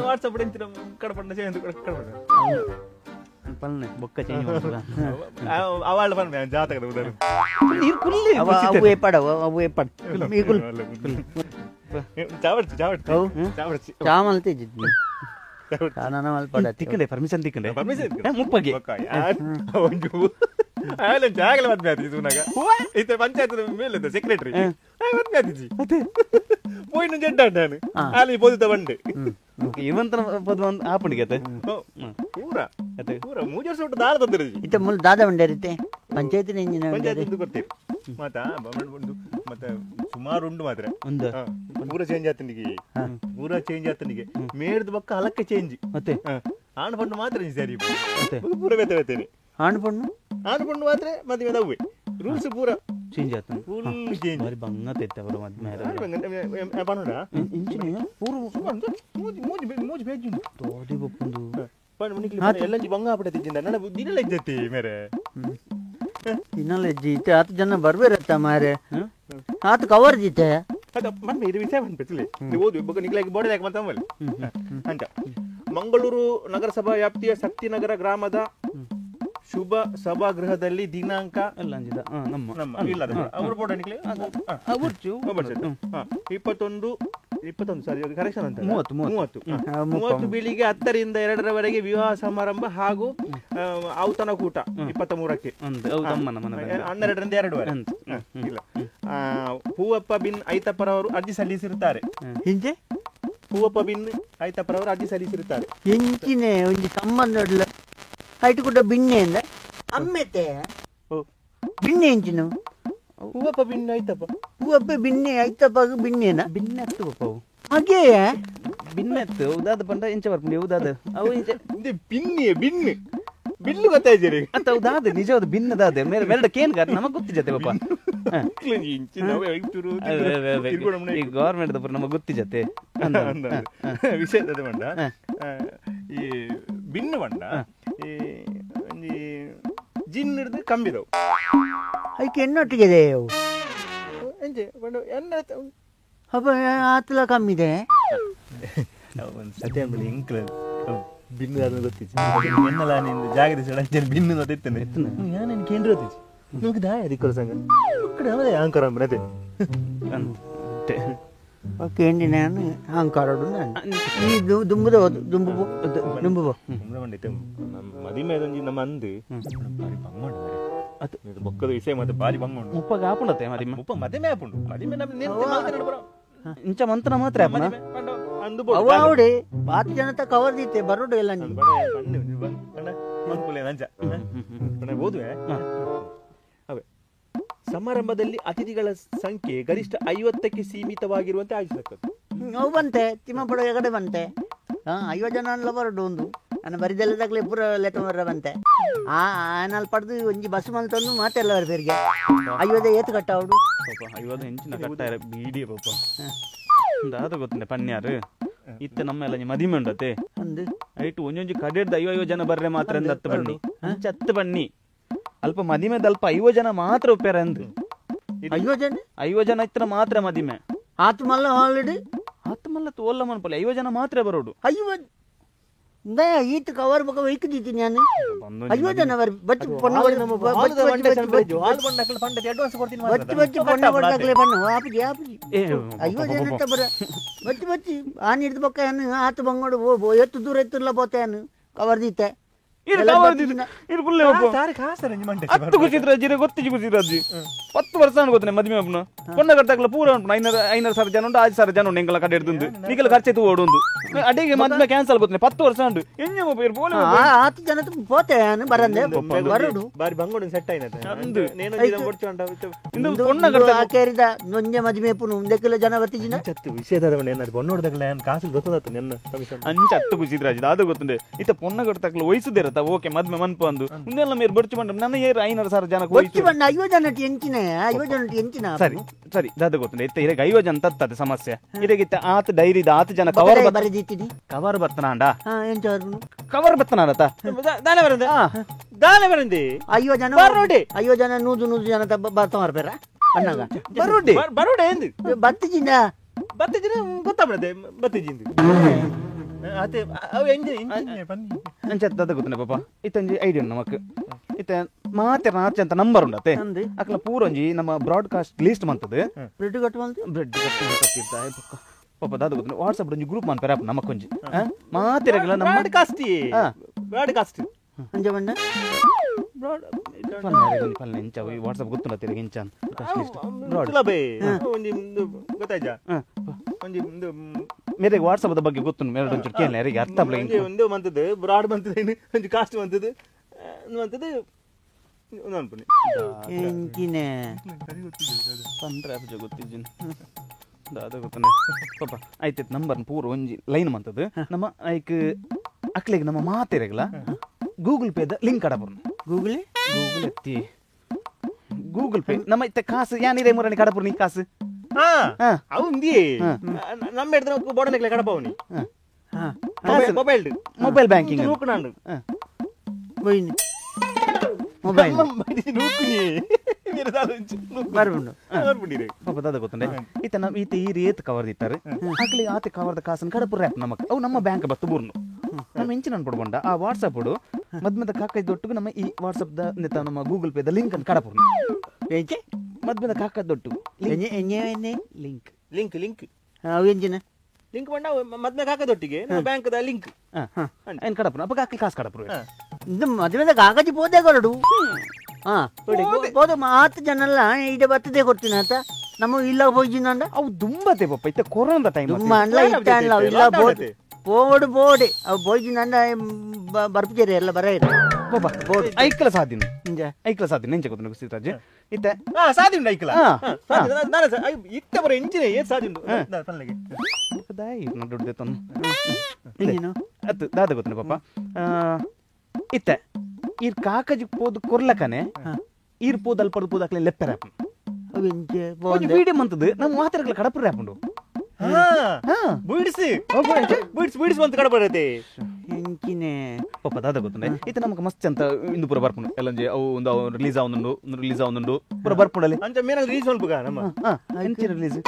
ವಾಟ್ಸಪ್ ಕಡಪಂಡ ಪಲ್ನೆ ಬೊಕ್ಕ ಚೇಂಜ್ ಅವಾಳ ಪನ್ನೆ ಜಾತಕದ ಉದರು ನೀರು ಕುಲ್ಲಿ ಅವು ಏಪಡವು ಅವು ಏಪಡ ಈಗುಲ್ ಚಾವಡ್ಚಿ ಚಾವಡ್ಚಿ ಚಾವಡ್ಚಿ ಚಾಮಲ್ ತೇಜಿದ್ನಿ ಚಾನನ ಮಲ್ಪಡ ತಿಕ್ಕಂಡೆ ಪರ್ಮಿಷನ್ ತಿಕ್ಕಂಡೆ ಪರ್ಮಿಷನ್ ಮುಪ್ಪಗೆ ಒಂಜು ಆಲೆ ಜಾಗಲ ಮದ್ವೆ ಆತಿ ಸುನಾಗ ಇತ್ತೆ ಪಂಚಾಯತ್ ಮೇಲೆ ಸೆಕ್ರೆಟರಿ ಮದ್ವೆ ಆತಿಜಿ ಪೋಯಿನ ಜಡ್ಡ ನಾನು ಆಲಿ ಪೋದಿತ ಬಂಡೆ ಇವಂತನ ಪದ ಒಂದು ಆಪಣಿಗೆ ಪೂರ ಪೂರ ಮೂಜು ವರ್ಷ ಉಂಟು ದಾರ ತಂದಿರಜಿ ಇತ್ತೆ ಮುಲ್ ದಾದ ಬಂಡೇರಿತ್ತೆ ಪಂಚಾಯತ್ ಪಂಚಾಯತ್ ಕೊಡ್ತೀರಿ ಮತ್ತ ಮತ್ತೆ ಸುಮಾರು ಉಂಡು ಮಾತ್ರ ಒಂದು ಪೂರ ಚೇಂಜ್ ಆತನಿಗೆ ಪೂರ ಚೇಂಜ್ ಆತನಿಗೆ ಮೇಡ್ದ ಬಕ್ಕ ಹಲಕ್ಕೆ ಚೇಂಜ್ ಮತ್ತೆ ಆಣ್ ಪಣ್ಣು ಮಾತ್ರ ಸರಿ ಪೂರ ಬೇತೆ ಬೇತೇನೆ ಆಣ್ ಪಣ್ಣು ಆಣ್ ಪಣ್ಣು ಮಾತ್ರ ಮದುವೆ ಅವ್ವೆ ರೂಲ್ಸ್ ಪೂರ ಚೇಂಜ್ ಆತನ ಫುಲ್ ಚೇಂಜ್ ಬಾರಿ ಬಂಗ ತೆತ್ತೆ ಅವರು ಮದ್ವೆ ಪಣ್ಣುಡ ಇಂಚಿನ ಪೂರ ಮೂಜಿ ಮೂಜಿ ಮೂಜಿ ಪೇಜ್ ಉಂಟು ತೋದಿ ಬಪ್ಪುಂದು ಪಣ್ಣು ನಿಕ್ಲಿ ಎಲ್ಲಂಜಿ ಬಂಗ ಆಪಡೆ ತಿಂದ ನನ್ನ ದಿನಲ ಇಜ್ಜತಿ ಮೇರೆ ದಿನಲ ಇಜ್ಜಿ ಆತ ಜನ ಬರ್ಬೇರತ್ತ ಮಾರೆ ಆತ ಕವರ್ ಜಿತೆ ಅದ ಮನ್ಮೆ ಇದು ವಿಷಯ ಅನ್ಪಿಸಲಿ ನೀವು ಓದು ಬೊಕ್ಕ ನಿಕ್ಲಾಗಿ ಬೋರ್ಡ್ ಯಾಕೆ ಮಂತಮ್ಮಲ್ಲಿ ಅಂತ ಮಂಗಳೂರು ನಗರಸಭಾ ವ್ಯಾಪ್ತಿಯ ಶಕ್ತಿನಗರ ಗ್ರಾಮದ ಶುಭ ಸಭಾಗೃಹದಲ್ಲಿ ದಿನಾಂಕ ನಮ್ಮ ಇಲ್ಲ ಅವರು ಬೋರ್ಡ್ ನಿಕ್ಲಿ 21 21 ಸಾರಿ ಕರೆಕ್ಷನ್ ಅಂತ 30 30 ಬೆಳಿಗ್ಗೆ 10 ರಿಂದ 2ರವರೆಗೆ ವಿವಾಹ ಸಮಾರಂಭ ಹಾಗೂ ಔತಣಕೂಟ 23ಕ್ಕೆ 12 ರಿಂದ 2:30 ಇಲ್ಲ. ಹೂವಪ್ಪ ಬಿನ್ ಐತಪ್ಪರವರು ಅರ್ಜಿ ಸಲ್ಲಿಸಿರುತ್ತಾರೆ. ಹಿಂದೆ ಹೂವಪ್ಪ ಬಿನ್ ಐತಪ್ಪರವರು ಅರ್ಜಿ ಸಲ್ಲಿಸಿರುತ್ತಾರೆ. ಎಂಚಿನೇ ಒಂಜಿ ಸಂಬಂಧ ಐಟು ಕೂಡ ಬಿನ್ನೆ ಅಮ್ಮೆತೆ ಬಿನ್ನೆ ಎಂಚಿನ ಹೂವಪ್ಪ ಬಿನ್ನೆ ಐತಪ್ಪ ಹೂವಪ್ಪ ಬಿನ್ನೆ ಐತಪ್ಪ ಬಿನ್ನೆನಾ ಬಿನ್ನೆ ಅತ್ತು ಪಪ್ಪ ಅವು ಹಾಗೆ ಬಿನ್ನೆ ಅತ್ತು ಉದಾದ ಪಂಡ ಎಂಚ ಬರ್ಪುಂಡು ಉದಾದ ಅವು ಇಂಚ ಬಿನ್ನೆ ಬಿನ್ನೆ ಬಿಲ್ಲು ಗೊತ್ತಾಯ್ತೀರಿ ಅಂತ ಉದಾದ ನಿಜವಾದ ಬಿನ್ನದಾದ ಮೇರೆ ಮೇರೆ ಕೇನ್ ಗಾರ್ ನಮಗ್ ಗೊತ್ತಿಜತೆ ಪಾಪ ಈ ಗವರ್ಮೆಂಟ್ ದಪುರ ನಮ್ಮ ಗೊತ್ತಿ ಜತೆ ವಿಷಯ ಬಂಡ ಈ ಬಿನ್ನು ಬಂಡ ಈ ಒಂಜಿ ಜಿನ್ ಹಿಡ್ದು ಕಂಬಿದವು ಐಕೆ ಎನ್ನೊಟ್ಟಿಗೆ ಅವು ಎಂಜೆ ಬಂಡ ಎನ್ನ ಅಪ್ಪ ಆತಲ ಕಮ್ಮಿದೆ ಒಂದು ಸತ್ಯ ಅಂಬಳಿ ಎಂಕ್ಲ ಬಿನ್ನು ಅದನ್ನು ಗೊತ್ತಿತ್ತು ಎನ್ನಲ ನಿಂದು ಜಾಗೃತಿ ಅಂಚೆ ಬಿನ್ನು ಗೊತ್ತಿತ್ತನೆ ನಾನು ಕೇಂದ್ರ ಗೊತ್ತಿತ್ತು ನಮಗೆ ದಾಯ ದಿಕ್ಕಲು ಸಂಗ ಕಡೆ ಅವದೇ ಅಹಂಕಾರ ಅಂಬನತೆ ಕೇಂದ್ರ ನಾನು ಅಹಂಕಾರಡು ನಾನು ಈ ದುಂಬುದ ದುಂಬು ದುಂಬು ಮದಿಮೆ ಒಂಜಿ ನಮ್ಮ ಅಂದು ಬಾರಿ ಬಂಗ್ ಉಂಡು ಅದು ಬೊಕ್ಕದ ವಿಷಯ ಮತ್ತೆ ಬಾರಿ ಬಂಗ್ ಉಂಡು ಮುಪ್ಪಗೆ ಆಪುಂಡತೆ ಮದಿಮೆ ಮುಪ್ಪ ಮದಿಮೆ ಆಪುಂಡು ಮದಿಮೆ ನಮ್ಮ ಇಂಚ ಮಂತನ ಮಾತ್ರ ಅವಡೆ ಬಾತ್ ಜನತ ಕವರ್ ದೀತೆ ಬರೋಡು ಎಲ್ಲ ಸಮಾರಂಭದಲ್ಲಿ ಅತಿಥಿಗಳ ಸಂಖ್ಯೆ ಗರಿಷ್ಠ 50ಕ್ಕೆ ಸೀಮಿತವಾಗಿರುವಂತೆ ಆಯೋಜಿಸಲಾಗ್ತದೆ. ಅವು ಬಂತೆ ತಿಮ್ಮಪಡ ಎಗಡೆ ಬಂತೆ 50 ಜನ ಅಲ್ಲ ಬರೋಡು ಒಂದು ನಾನು ಬರಿದೆಲ್ಲದಾಗಲೇ ಪೂರ ಲೆಕ್ಕ ಬರ ಬಂತೆ ಆ ಆನಲ್ಲಿ ಪಡೆದು ಒಂಜಿ ಬಸ್ ಮಂತಂದು ಮಾತೆಲ್ಲ ಬರ್ಬೇರಿಗೆ 50 ಏತು ಕಟ್ಟ ಅವಡು 50 ಇಂಚಿನ ಕಟ್ಟಾರೆ ಬೀಡಿ ಪಾಪ ದಾದ ಗೊತ್ತುಂಡೆ ಪನ್ಯಾರು ಇತ್ತ ನಮ್ಮೆಲ್ಲ ಮದಿಮೆ ಉಂಡತೆ ಐಟು ಒಂಜೊಂಜಿ ಕಡೆಡ್ದ 50 ಜನ ಬರ್ರೆ ಮಾತ್ರ ಅಂದ್ ಹತ್ತು ಬನ್ನಿ ಅಂಚ ಹತ್ತು ಬನ್ನಿ ಅಲ್ಪ ಮದಿಮೆದ ಅಲ್ಪ 50 ಜನ ಮಾತ್ರ ಉಪ್ಪೇರ ಅಂದು 50 ಜನ 50 ಜನ ಇತ್ರ ಮಾತ್ರ ಮದಿಮೆ ಆತು ಮಲ್ಲ ಆಲ್ರೆಡಿ ಆತು ಮಲ್ಲ ತೋಲ್ಲ ಮನ್ಪಲ್ಲ 50 ಜನ ಮಾತ್ರ ಬರೋಡು 50 ಈತ ಕವರ್ ಬಕ ವೈಕದಿದ್ದೀನಿ ನಾನು 50 ಜನ ಬರ್ ಬಚ್ಚ ಪೊನ್ನ ಬಚ್ಚ ಬಚ್ಚ ಪೊನ್ನ ಕೊಡ್ದಾಗಲೇ ಬಣ್ಣ ಆಪುಜಿ ಆಪುಜಿ 50 ಜನ ಬರ ಬಚ್ಚ ಬಚ್ಚಿ ಆನ್ ಹಿಡ್ದು ಬೊಕ್ಕ ಏನು ಆತು ಬಂಗೋಡು ಓ ಎತ್ತು ದೂರ ಎತ್ತಿರ್ಲ ಬೋತೆ ಕವರ್ ದೀತೆ ಹತ್ತು ವರ್ಷ ಗೊತ್ತನೆ ಮದುವೆ ಅಪ್ಪನ ಪೊನ್ನ ಕಟ್ಟಾಗಲ ಪೂರ ಉಂಟು 500 ಸಾವಿರ ಜನ ಉಂಟು 5 ಸಾವಿರ ಜನ ಉಂಟು ಎಂಗಲ ಕಡೆ ಹಿಡ್ದು ನಿಗಲ ಖರ್ಚು ಓಡುಂದು ಅಡಿಗೆ ಮದುವೆ ಕ್ಯಾನ್ಸಲ್ ಗೊತ್ತನೆ 10 ವರ್ಷ ಉಂಟು ಎಂಜ ಹತ್ತು ಜನ ಪೋತೆ ಬರಂದೆ ಬರೋಡು ಬಾರಿ ಬಂಗೋಡು ಸೆಟ್ ಆಯ್ತು ಪೊನ್ನ ಕಟ್ಟ ಕೇರಿದ ನೊಂಜೆ ಮದುವೆ ಪುನು ಒಂದಕ್ಕೆಲ್ಲ ಜನ ಬರ್ತಿಜಿನ ಚತ್ತು ವಿಷಯದ ಬೊನ್ನೋಡ್ದಾಗಲ ಕಾಸು ಗೊತ್ತದಾತು ನನ್ನ ಅಂಚ ಹತ್ತು ಖುಷಿದ್ರಾಜ್ ಅದು ಗೊತ್ತುಂಡೆ ಇತ್ತ ಪೊನ್ನ ಕಟ್ಟಾಗಲ ವಯಸ್ಸುದಿರತ್ತ ಓಕೆ ಮದ್ಮೆ ಮನ್ಪು ಅಂದು ಮುಂದೆಲ್ಲ ಮೇರ್ ಬಡ್ಚು ಬಂಡ ನನ್ನ ಏರು 500 ಸಾವಿರ ಜನ ಬೊಚ್ಚು ಬಂಡ 50 ಜನ ಎಂಚಿನ 50 ಜನ ಎಂಚಿನ ಸರಿ ಸರಿ ದಾದ ಗೊತ್ತುಂಡೆ ಇತ್ತ ಇರಗ 50 ಜನ ತತ್ತದೆ ಸಮಸ್ಯೆ ಇರಗಿತ್ತ ಆತ ಡೈರಿದ ಆತ ಜನ ಕವರ್ ಬರೆದಿತ್ತೀನಿ ಕವರ್ ಬರ್ತನಾಂಡ ಕವರ್ ಕವರ್ ಬರ್ತನಾಡತ ದಾನೆ ಬರಂದೆ ದಾನೆ ಬರಂದೆ 50 ಜನ ಬರೋಡೆ 50 ಜನ 100 100 ಜನ ಬರ್ತಾ ಬರ್ಬೇರ ಅಣ್ಣಗ ಬರೋಡೆ ಬರೋಡೆ ಎಂದು ಬತ್ತಿಜಿನ ಬತ್ತಿಜಿನ ಗೊತ್ತಾಗ್ಬಿಡದೆ ಬತ್ತಿಜಿಂದು ಅದೇ ಅವು ಎಂಜೆ ಎಂಜಿನ ಬನ್ನಿ ಅಂಚೆ ದಾದ ಗೊತ್ತುಂಡೆ ಪಾಪ ಇತ್ತಂಜಿ ಐಡಿಯಾ ನಮಕ್ ಇತ್ತ ಮಾತೆ ನಾಚೆ ಅಂತ ನಂಬರ್ ಉಂಡತೆ ಅಕ್ಲ ಪೂರಂಜಿ ನಮ್ಮ ಬ್ರಾಡ್ಕಾಸ್ಟ್ ಲಿಸ್ಟ್ ಮಂತದೆ ಬ್ರೆಡ್ ಕಟ್ ಮಂತ ಬ್ರೆಡ್ ಕಟ್ ಮಂತ ಪಾಪ ದಾದ ಗೊತ್ತುಂಡೆ ವಾಟ್ಸ್ಆಪ್ ಒಂಜಿ ಗ್ರೂಪ್ ಮನ್ಪೆರ ನಮಕೊಂಜಿ ಮಾತಿರಗಲ ನಮ್ಮ ಬ್ರಾಡ್ಕಾಸ್ಟ್ ಬ್ರಾಡ್ಕಾಸ್ಟ್ ಅಂಜೆ ಬಂಡ ಬ್ರಾಡ್ ಪಲ್ಲೆ ಇಂಚ ವಾಟ್ಸ್ಆಪ್ ಗೊತ್ತುಂಡ ತಿರುಗಿ ಇಂಚ ಬ್ರಾಡ್ ಒಂಜಿ ಗೊತ್ತಾಯ್ತಾ ಒಂಜಿ ಮೇರೆ ವಾಟ್ಸ್ಆಪ್ ಬಗ್ಗೆ ಗೊತ್ತು ಮೇರೆ ಒಂಚೂರು ಕೇಳಿ ಯಾರಿಗೆ ಅರ್ಥ ಒಂಜಿ ಒಂದು ಮಂತದ್ದು ಬ್ರಾಡ್ ಮಂತದ್ದು ಒಂಜಿ ಕಾಸ್ಟ್ ಮಂತದ್ದು ಮಂತದ್ದು ಅನ್ಪುನಿ ಎಂಚಿನ ಪಂಡ್ರೆ ಅಪ್ಪ ಗೊತ್ತಿದ್ದೀನಿ ದಾದ ಗೊತ್ತನೆ ಪಾಪ ಆಯ್ತು ನಂಬರ್ ಪೂರ ಒಂಜಿ ಲೈನ್ ಮಂತದ್ದು ನಮ್ಮ ಐಕ್ ಅಕ್ಲಿಗೆ ನಮ್ಮ ಮಾತಿರಗಲ ಗೂಗಲ್ ಪೇದ ಲಿಂಕ್ ಅಡಪುರ್ನು ಗೂಗಲ್ ಗೂಗಲ್ ಎತ್ತಿ ಗೂಗಲ್ ಪೇ ನಮ್ಮ ಇತ್ತ ಕಾಸು ಯಾನಿರೇ ಮುರಣಿ ಕಡಪುರ್ನಿ ಕಾಸು ಅವು ಇಂದಿಯೇ ನಮ್ಮ ಹಿಡ್ದು ಬೋಡನೆಕ್ಲೆ ಕಡಪವನಿ mobile mobile banking ನೂಕುನಾಂಡು ಮೊಯ್ನಿ mobile ನೂಕುನಿ ಪಾಪ ದಾದ ಗೊತ್ತುಂಡೆ ಈತ ನಮ್ಮ ಈತ ಈ ರೇತ್ ಕವರ್ ದಿತ್ತಾರೆ ಅಕ್ಲಿ ಆತ ಕವರ್ದ ಕಾಸನ್ನು ಕಡಪುರ ನಮಕ್ ಅವು ನಮ್ಮ ಬ್ಯಾಂಕ್ ಬತ್ತು ಬೂರ್ನು ನಮ್ಮ ಇಂಚಿನ ಅನ್ಪಡ್ಕೊಂಡ ಆ ವಾಟ್ಸಪ್ ಮದ್ಮದ ಕಾಕೈದೊಟ್ಟಿಗೆ ನಮ್ಮ ಈ ವಾಟ್ಸಪ್ the ನಮ್ಮ ಗೂಗಲ್ ಪೇದ ಲಿಂಕ್ ಅನ್ನು ಕಡಪುರ್ನು ಮದ್ಮದ ಕಾಕದೊಟ್ಟು link link link ಅವು ಎಂಜಿನ ಲಿಂಕ್ ಬಂಡ ಮದ್ಮೆ ಕಾಕದೊಟ್ಟಿಗೆ ನಮ್ಮ bank the link ಏನು ಕಡಪುರ ಅಪ್ಪ ಕಾಕಿ ಕಾಸು ಕಡಪುರ ಇದು ಮದುವೆದ ಕಾಗಜಿ ಪೋದೆ ಕೊರಡು ಹಾ ಪೋದೆ ಆತ ಜನಲ್ಲ ಇಡ ಬರ್ತದೆ ಕೊಡ್ತೀನಿ ಆತ ನಮ್ಮ ಇಲ್ಲ ಹೋಗಿನ ಅವು ದುಂಬತೆ ಪಪ್ಪ ಇತ್ತ ಕೊರೋನಾದ ಟೈಮ್ ದುಂಬ ಅನ್ಲ ಇತ್ತ ಅನ್ಲ ಇಲ್ಲ ಬೋಡು ಪೋಡು ಬೋಡೆ ಅವು ಬೋಜಿನ ಬರ್ಪುಜೇರಿ ಎಲ್ಲ ಬರ ಬೋಡು ಐಕ್ಲ ಸಾಧಿನ ಐಕ್ಲ ಸಾಧಿನ ಎಂಚ ಗೊತ್ತು ಸೀತಾಜಿ ಇತ್ತ ಸಾಧಿ ಉಂಟು ಐಕ್ಲ ಇತ್ತ ಬರ ಎಂಚಿನ ಏನ್ ಸಾಧಿ ಉಂಟು ದಾಯಿ ದುಡ್ಡು ತಂದು ಅತ್ತು ದಾದ ಗೊತ್ತುಂಡು ಪಾಪ ಇತ್ತ ಈರ್ ಕಾಕಜಿ ಪೋದು ಕೊರ್ಲಕನೆ ಈರ್ ಪೋದು ಅಲ್ಪ ಪೋದು ಅಕ್ಲೆ ಲೆಪ್ಪೆರ ಒಂಜಿ ವಿಡಿಯೋ ಮಂತದು ನಮ್ಮ ಮಾತಾಡಕಲ ಕಡಪುರ ಆಪುಂಡು. ಹಾ ಬೀಡ್ಸ್ ಬೀಡ್ಸ್ ಬೀಡ್ಸ್ ಮಂತ ಕಡಪರತೆ ಎಂಚಿನೆ ಪಾಪ ದಾದ ಗೊತ್ತುಂಡೆ ಇತ್ತೆ ನಮಕ ಮಸ್ತ್ ಅಂತ ಇಂದು ಪೂರ ಬರ್ಪುಂಡು ಎಲ್ಲಂಜಿ ಅವು ಒಂದು ರಿಲೀಸ್ ಆವೊಂದುಂಡು ರಿಲೀಸ್ ಆವೊಂದುಂಡು ಪೂರ ಬರ್ಪುಂಡಲೆ ಅಂಚ ಮೇನ ರಿಲೀಸ್ ಮಲ್ಪುಗ ನಮ್ಮ ಎಂಚಿನ ರಿಲೀಸ್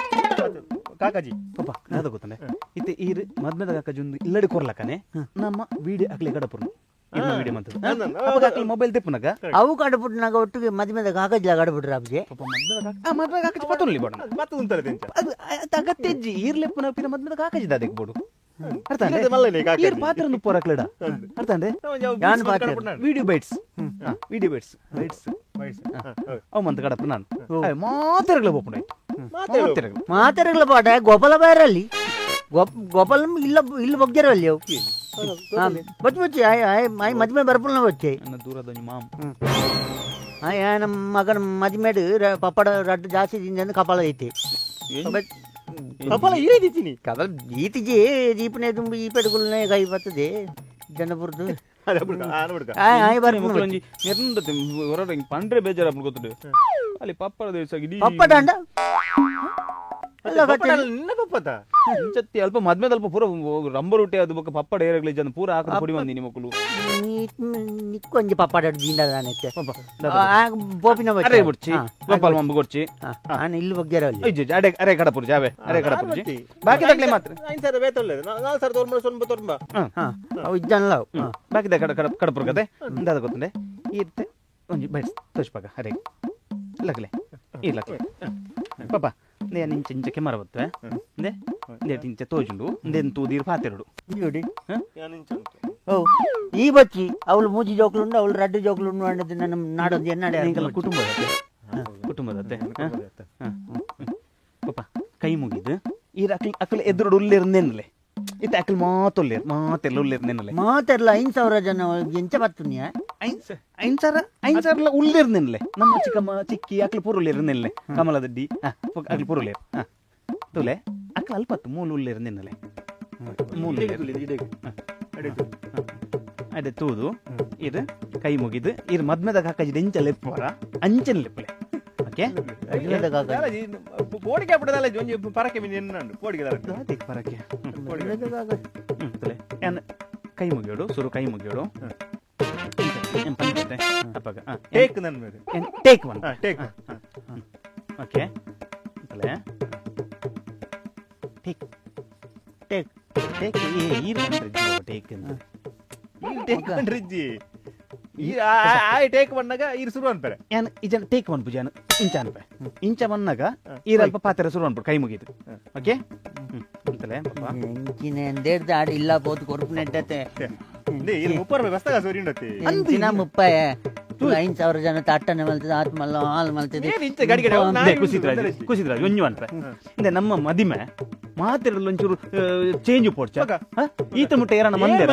ಕಾಕಾಜಿ ಪಾಪ ದಾದ ಗೊತ್ತುಂಡೆ ಇತ್ತೆ ಈರ್ ಮದ್ಮೆದ ಕಾಕಾಜಿ ಒಂದು ಇಲ್ಲಡಿ ಕೊರ್ಲಕನೆ ನಮ್ಮ ವಿಡಿಯೋ ಅಕ್ಲೆ ಕಡಪುರ್ನು ಇನ್ನ ವಿಡಿಯೋ ಮಂತದು ಅಪಗ ಅಕ್ಲೆ ಮೊಬೈಲ್ ದೆಪ್ಪುನಗ ಅವು ಕಡಪುಟ್ನಾಗ ಒಟ್ಟಿಗೆ ಮದ್ಮೆದ ಕಾಕಾಜಿಲ ಕಡಪುಟ್ರ ಅಬ್ಜೆ ಪಾಪ ಮದ್ಮೆದ ಕಾಕ ಮದ್ಮೆದ ಕಾಕಾಜಿ ಪತ್ತೊನ್ಲಿ ಬೋಡ ಮತ್ತ ಉಂತರೆ ತೆಂಚ ಅದು ಅಗತ್ಯ ಇಜ್ಜಿ ಈರ್ಲೆಪ್ಪುನ ಪಿರ ಮದ್ಮೆದ ಕಾಕಾಜಿ ದಾದೆಗ್ ಬೋಡು ಅರ್ಥ ಈರ್ ಪಾತ್ರ ನುಪ್ಪೋರ ಅಕ್ಲೆಡ ಅರ್ಥ ಅಂದ್ರೆ ಯಾನ್ ಪಾತ್ರ video bytes video bytes bytes ಅವು ಮಂತ ಕಡಪು ನಾನು ಮಾತೆರಗ್ಲ ಬೋಪುಂಡು ಮಾತೆರಗ್ಲ ಮಾತೆರಗ್ಲ ಪಾಠ ಗೋಪಾಲ ಬಾಯರಲ್ಲಿ ಗೋಪಾಲ ಇಲ್ಲ ಇಲ್ಲ ಬಗ್ಗೆರಲ್ಲಿ ಅವು ಬಚ್ಚ ಬಚ್ಚಿ ಆಯ್ ಆಯ್ ಆಯ್ ಮದ್ಮೆ ಬರ್ಪುಲ್ನ ಬಚ್ಚೆ ದೂರದ ಮಾಮ್ ಆಯ್ ನಮ್ಮ ಮಗನ ಮದ್ಮೆಡು ಪಪ್ಪಡ ರಡ್ಡು ಜಾಸ್ತಿ ತಿಂದ ಕಪಾಲ ಐತಿ ಕಪಾಲ ಇರೇ ದಿತೀನಿ ಕಪಾಲ ಈತಿಜಿ ದೀಪನೆ ತುಂಬ ಈ ಪೆಡುಗುಲ್ನೇ ಕೈ ಬರ್ತದೆ ಜನಪುರದ್ದು ಪಂಡ್ರೆ ಬೇಜಾರ ಗೊತ್ತುಂಡು ಅಲ್ಲಿ ಪಪ್ಪಡ ದೇಶ ಪಪ್ಪಡ ಅಂಡ ಇಂಚತ್ತಿ ಅಲ್ಪ ಮದ್ಮೆದ ಅಲ್ಪ ಪೂರ ರಂಬ ರೊಟ್ಟಿ ಅದು ಬೊಕ್ಕ ಪಪ್ಪಡ ಏರಗ್ಲಿ ಜನ ಪೂರ ಹಾಕಿ ಪುಡಿ ಬಂದಿನಿ ಮಕ್ಕಳು ನಿಕ್ಕೊಂಜಿ ಪಪ್ಪಡ ದಿಂಡದಾನಕ್ಕೆ ಬೋಪಿನ ಅರೆ ಬುಡ್ಚಿ ಗೋಪಾಲ್ ಮಂಬು ಕೊಡ್ಚಿ ನಾನು ಇಲ್ಲಿ ಬಗ್ಗೆರ ಅಲ್ಲಿ ಅಜ್ಜಿ ಅರೆ ಅರೆ ಕಡಪುರ ಜಾವೆ ಅರೆ ಕಡಪುರ ಬಾಕಿ ತಕ್ಲೆ ಮಾತ್ರ ಐದು ಸಾವಿರ ಬೇತೊಳ್ಳೆ ನಾಲ್ ಸಾವಿರ ತೋರ್ಮ ಸ್ವಲ್ಪ ತೋರ್ಮ ಅವು ಇಜ್ಜನ್ಲ ಬಾಕಿ ಕಡ ಕಡಪುರ ಕತೆ ದಾದ ಗೊತ್ತುಂಡೆ ಇತ್ತೆ ಒಂಜಿ ಬೈಟ್ಸ್ ತೋಚ್ಪಾಕ ಅರೆ ಲಕ್ಲೆ ಈ ಲಕ್ಲೆ ಪಾಪ ನೇ ಇಂಚ ಇಂಚ ಕೆಮರ ಬತ್ತುವೆ ಇಂದೆ ಇಂದೆ ಇಂಚ ತೋಜುಂಡು ಇಂದೆ ತೂದೀರು ಪಾತೆರಡು ಓ ಈ ಬಚ್ಚಿ ಅವಳು ಮೂಜಿ ಜೋಕ್ಲುಂಡು ಅವಳು ರಡ್ಡು ಜೋಕ್ಲುಂಡು ಅನ್ನೋದು ನನ್ನ ನಾಡೊಂದು ಎನ್ನಾಡೆ ಕುಟುಂಬದತ್ತೆ ಕುಟುಂಬದತ್ತೆ ಪಾಪ ಕೈ ಮುಗಿದು ಈ ಅಕ್ಲ್ ಅಕ್ಲ್ ಎದುರುಡು ಉಲ್ಲೇರು ಇತ್ತೆ ಅಕ್ಲ್ ಮಾತೊಲ್ಲೇರು ಮಾತೆಲ್ಲ ಉಲ್ಲೇರು ನೆನ್ನಲೆ ಮಾತೆಲ್ಲ 5,000 ಜನ ಎಂಚ ಬತ್ತುನಿಯ 5,000 5,000 ಉಲ್ಲೇರು ನೆನ್ನಲೆ ನಮ್ಮ ಚಿಕ್ಕಮ್ಮ ಚಿಕ್ಕಿ ಅಕ್ಲ್ ಪೂರ ಉಲ್ಲೇರು ನೆನ್ನಲೆ ಕಮಲದಡ್ಡಿ ಅಕ್ಲ್ ಪೂರ ಉಲ್ಲೇರು ತುಲೆ ಅಕ್ಲ್ ಅಲ್ಪತ್ತು ಮೂಲ ಉಲ್ಲೇರು ನೆನ್ನಲೆ ಮೂಲ ಅದೇ ತೂದು ಇದು ಕೈ ಮುಗಿದು ಇದು ಮದ್ಮೆದ ಕಾಕಾಜಿ ಎಂಚ ಲೆಪ್ಪುವರ ಅಂಚನೆ ಲೆಪ್ಪಲೆ ಓಕೆ ಪೋಡಿಗೆ ಅಪ್ಪಡದಲ್ಲ ಒಂಜಿ ಪರಕೆ ಮಿನಿ ಎನ್ನಂಡು ಪೋಡಿಗೆ ದಾದೆಗ್ ಪರಕೆ ತುಲೆ ಯಾನ್ ಕೈ ಮುಗಿಯೋಡು ಸುರು ಕೈ ಮುಗಿಯೋಡು ಅಪ್ಪಗ ಟೇಕ್ ನನ್ ಮೇಲೆ take one take okay ತುಲೆ take take take ಈ ಟೇಕ್ ಅಂತ ಟೇಕ್ ಪಂಡ್ರಿಜ್ಜಿ ಈ ಆಯ್ ಟೇಕ್ ಬಂದಾಗ ಈರ್ ಶುರು ಅನ್ಪರೆ ಯಾನ್ ಇಜನ್ ಟೇಕ್ ಒನ್ ಪೂಜಾನ ಇಂಚ ಅನ್ಪೆ ಇಂಚ ಬಂದಾಗ ಈರ್ ಅಲ್ಪ ಪಾತ್ರೆ ಶುರು ಅನ್ಪು ಕೈ ಮುಗೀತು ಓಕೆ ಅಂತಲೇ ಪಾಪ ಎಂಚಿನ ಎಂದೇಡ್ದ ಆಡಿ ಇಲ್ಲ ಬೋದು ಕೊರ್ಪು ನೆಟ್ಟತೆ ಇಲ್ಲಿ 30 ರೂಪಾಯಿ ಬಸ್ತಾಗ ಸೋರಿಂಡತ್ತೆ ಅಂಚಿನ 30 5,000 ಜನ ತಟ್ಟನೆ ಮಲ್ತದೆ ಆತ್ಮಲ್ಲ ಹಾಲ್ ಮಲ್ತದೆ ಕುಸಿದ್ರಾಜ್ ಕುಸಿದ್ರಾಜ್ ಒಂಜು ಅನ್ಪೆ ಇಂದೆ ನಮ್ಮ ಮದಿಮೆ ಮಾತಿರಲ್ಲ ಒಂಚೂರು ಚೇಂಜ್ ಪೋಡ್ಚ ಈತ ಮುಟ್ಟ ಏರನ ಮಂದಿರ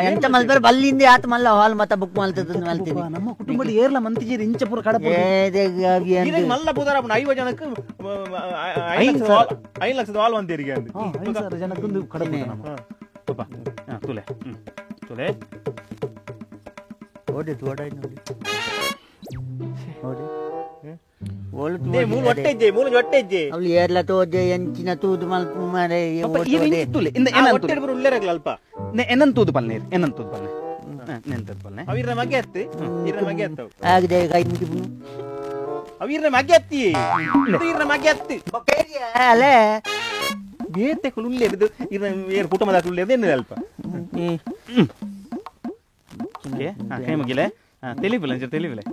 ಎಂತ ಮಲ್ತಾರೆ ಬಲ್ಲಿಂದ ಆತ ಮಲ್ಲ ಹಾಲ್ ಮತ್ತ ಬುಕ್ ಮಲ್ತದ ಮಲ್ತೀನಿ ನಮ್ಮ ಕುಟುಂಬದಲ್ಲಿ ಏರ್ಲ ಮಂತಿಜೇರಿ ಇಂಚ ಪೂರ ಕಡಪ ಮಲ್ಲ ಪೂದಾರ 50 ಜನಕ್ಕೆ 5 ಲಕ್ಷದ ಹಾಲ್ ಮಂದಿರಿಗೆ 5,000 ಜನಕ್ಕೊಂದು ಕಡಪ ನಮ್ಮ ಪಾಪ ತುಲೆ ತುಲೆ ಓಡಿ ತೋಡ ನೋಡಿ ಓಡಿ ಅವಳು ಏರ್ಲ ತೋಜೆ ಎಂಚಿನ ತೂದು ಮಲ್ಪ ಮಾರೆ ತುಲೆ ಅಲ್ಪ ಎನ್ನನ್ ತೂದು ಪಲ್ನೆ ಎನ್ನನ್ ತೂದು ಪಲ್ನೆ ನೆಂತದ ಪಲ್ನೆ ಅವಿರ್ನ ಮಗೆ ಅತ್ತಿ ಇರ್ನ ಮಗೆ ಅತ್ತವು ಆಗದೆ ಕೈ ಮುಗಿಬುನು ಅವಿರ್ನ ಮಗೆ ಅತ್ತಿ ಇರ್ನ ಮಗೆ ಅತ್ತಿ ಅಲೆ ಬೇತೆ ಉಲ್ಲೇರಿದು ಇರ್ನ ಏರ್ ಕುಟುಂಬದ ಉಲ್ಲೇರಿದು ಎನ್ನದ ಅಲ್ಪ ಕೈ ಮುಗಿಲೆ తెలివిలే తెలివిలే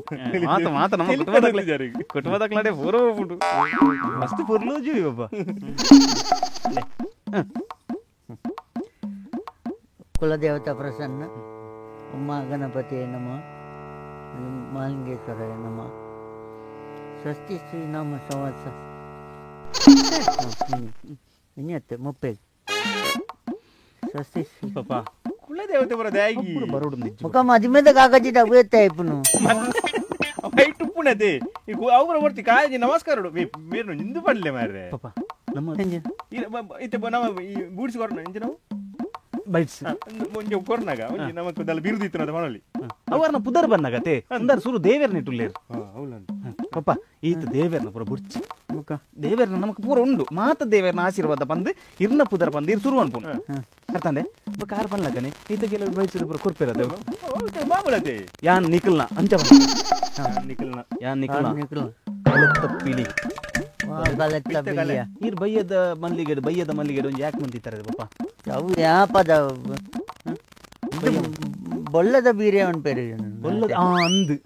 ಮಾತ ಮಾತ ನಮ್ಮ ಕುಟುಂಬದ ಪೂರ್ವ ಉಂಟು ಮಸ್ತ್ ಪುರ್ಲೋಜು ಬಾಬಾ. ಕುಲದೇವತಾ ಪ್ರಸನ್ನ ಉಮಾ ಗಣಪತಿಯೇ ನಮಃ, ಮಹಾಲಿಂಗೇಶ್ವರಾಯ ನಮಃ, ಸ್ವಸ್ತಿ ಶ್ರೀ ನಾಮ ಸಂವತ್ಸರ ಇನ್ನತ್ತೆ ಮುಪ್ಪೆ ಸ್ವಸ್ತಿ ಶ್ರೀ ಪಾಪ ಕುಲದೇವತೆ ಬರೋದಾಗಿ ಬರೋಡು ಮುಖ ಮದಿಮೆದ ಕಾಗಜಿ ಡಬ್ಬುತ್ತೆ ಇಪ್ಪನು ಐಟ್ ಉಪ್ಪುನತೆ ಅವರ ಬರ್ತಿ ಕಾಳಜಿ ನಮಸ್ಕಾರ మీరు ನಿಂದು ಪಡಲೆ ಮಾರ್ರೆ ಪಾಪ ನಮ್ಮ ಇತ್ತೆ ನಮ್ಮ ಈ ಬೂಡ್ಸಿ ಕೊರನ ಇಂಚ ನಾವು ಬೈಟ್ಸ್ ಒಂಜಿ ಕೊರ್ನಾಗ ಒಂಜಿ ನಮಕ್ ದಲ್ಲ ಬಿರುದು ಇತ್ತು ಮಾಡಲಿ ಅವರ್ನ ಪುದರ್ ಬನ್ನಗತೆ ಅಂದರ್ ಸುರು ದೇವೇರ್ನೆ ಟುಲ್ಲೇರ್ ಹೌಲಂತ ಪಪ್ಪ ಈತ ದೇವೇರ್ನ ಪೂರ ಬುಡ್ಚಿ ದೇವೇರ್ನ ನಮಕ್ ಪೂರ ಉಂಡು ಮಾತ ದೇವೇರ್ನ ಆಶೀರ್ವಾದ ಬಂದು ಇರ್ನ ಪುದರ ಬಂದು ಇರ್ ಸುರು ಅನ್ಪುನು ಅರ್ಥಂದೆ ಕಾರ್ ಪನ್ಲಕನೆ ಈತ ಕೆಲವು ಬೈಸಿರು ಪೂರ ಕೊರ್ಪಿರದು ಮಾಮೂಲತೆ ಯಾನ್ ನಿಕಲ್ನ ಅಂಚ ನಿಕಲ್ನ ಯಾನ್ ನಿಕಲ್ನ ಕಲತ್ತ ಪಿಲಿ ನೀರ್ ಬಯ್ಯದ ಮಲ್ಲಿಗೆಡು ಬಯ್ಯದ ಮಲ್ಲಿಗೆಡು ಒಂದು ಯಾಕೆ ಮಂದಿತ್ತಾರೆ ಪಪ್ಪ ಅವು ಯಾಪದ ಬೊಲ್ಲದ ಬೀರೆ ಅವನ್ ಪೇರು ಬೊಲ್ಲದ ಅಂದು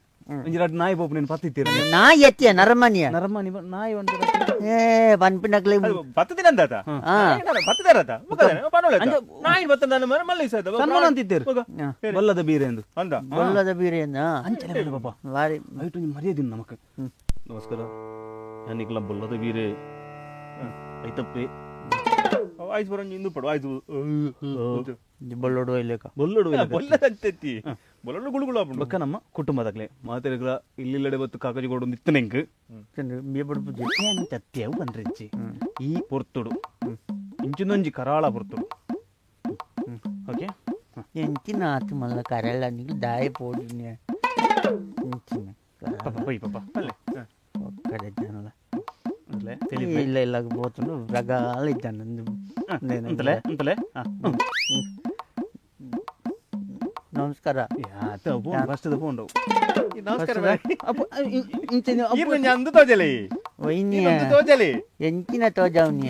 ಒಂಜಿ ರಡ್ಡ್ ನಾಯಿ ಪೋಪು ನೀನು ಪತ್ತಿತ್ತೀರ ನಾಯಿ ಎತ್ತಿಯ ನರಮನಿಯ ನರಮನಿ ನಾಯಿ ಒಂದು ಏ ಪನ್ಪಿನಕ್ಲೆ ಪತ್ತದಿನ ಅಂದಾತ ಪತ್ತದಾರತ ನಾಯಿ ಬತ್ತದ ಮಲ್ಲ ಸನ್ಮಾನ ಅಂತಿತ್ತೇರು ಬೊಲ್ಲದ ಬೀರೆ ಎಂದು ಅಂದ ಬೊಲ್ಲದ ಬೀರೆ ಅಂದ ಅಂಚನೆ ಪಾಪ ಬಾರಿ ಐಟು ಮರ್ಯಾದಿನ ನಮಕ್ ನಮಸ್ಕಾರ ಯಾನಿಕ್ಲ ಬೊಲ್ಲದ ಬೀರೆ ಐತಪ್ಪೆ ಆಯ್ತು ಬರೋಂಜಿ ಇಂದು ಪಡು ಆಯ್ತು ಬೊಲ್ಲೋಡು ಇಲ್ಲೇಕ ಬೊಲ್ಲೋಡು ಬೊಲ್ಲದಂತೆತ್ತಿ ಬೊಲ್ಲೋಡು ಗುಳುಗುಳು ಆಪುಂಡು ಬೊಕ್ಕ ನಮ್ಮ ಕುಟುಂಬದಾಗ್ಲೆ ಮಾತೆರ್ಗ್ಲ ಇಲ್ಲಿಲ್ಲಡೆ ಬತ್ತು ಕಾಕಜಿ ಕೊಡು ಇತ್ತನೆಂಕ್ ಅವು ಬಂದ್ರೆಜ್ಜಿ ಈ ಪೊರ್ತುಡು ಇಂಚಿನೊಂಜಿ ಕರಾಳ ಪೊರ್ತುಡು ಓಕೆ ಎಂಚಿನ ಆತು ಮಲ್ಲ ಕರೆಲ್ಲ ನಿಂಗೆ ದಾಯ ಪೋಡಿನ ಎಂಚಿನ ಪಪ್ಪ ಪೈ ಪಪ್ಪ ಅಲ್ಲೇ ಒಕ್ಕಡೆ ಜನಲ ಇಲ್ಲ ಇಲ್ಲ ಬೋತುಂಡು ರಗಾಲ ಇದ್ದಾನೆ ಅಂತಲೇ ಅಂತಲೇ ನಮಸ್ಕಾರ ಫಸ್ಟ್ ಫೋನ್ ನಮಸ್ಕಾರ ಎಂಚಿನ ತೋಜಾವ್ನಿ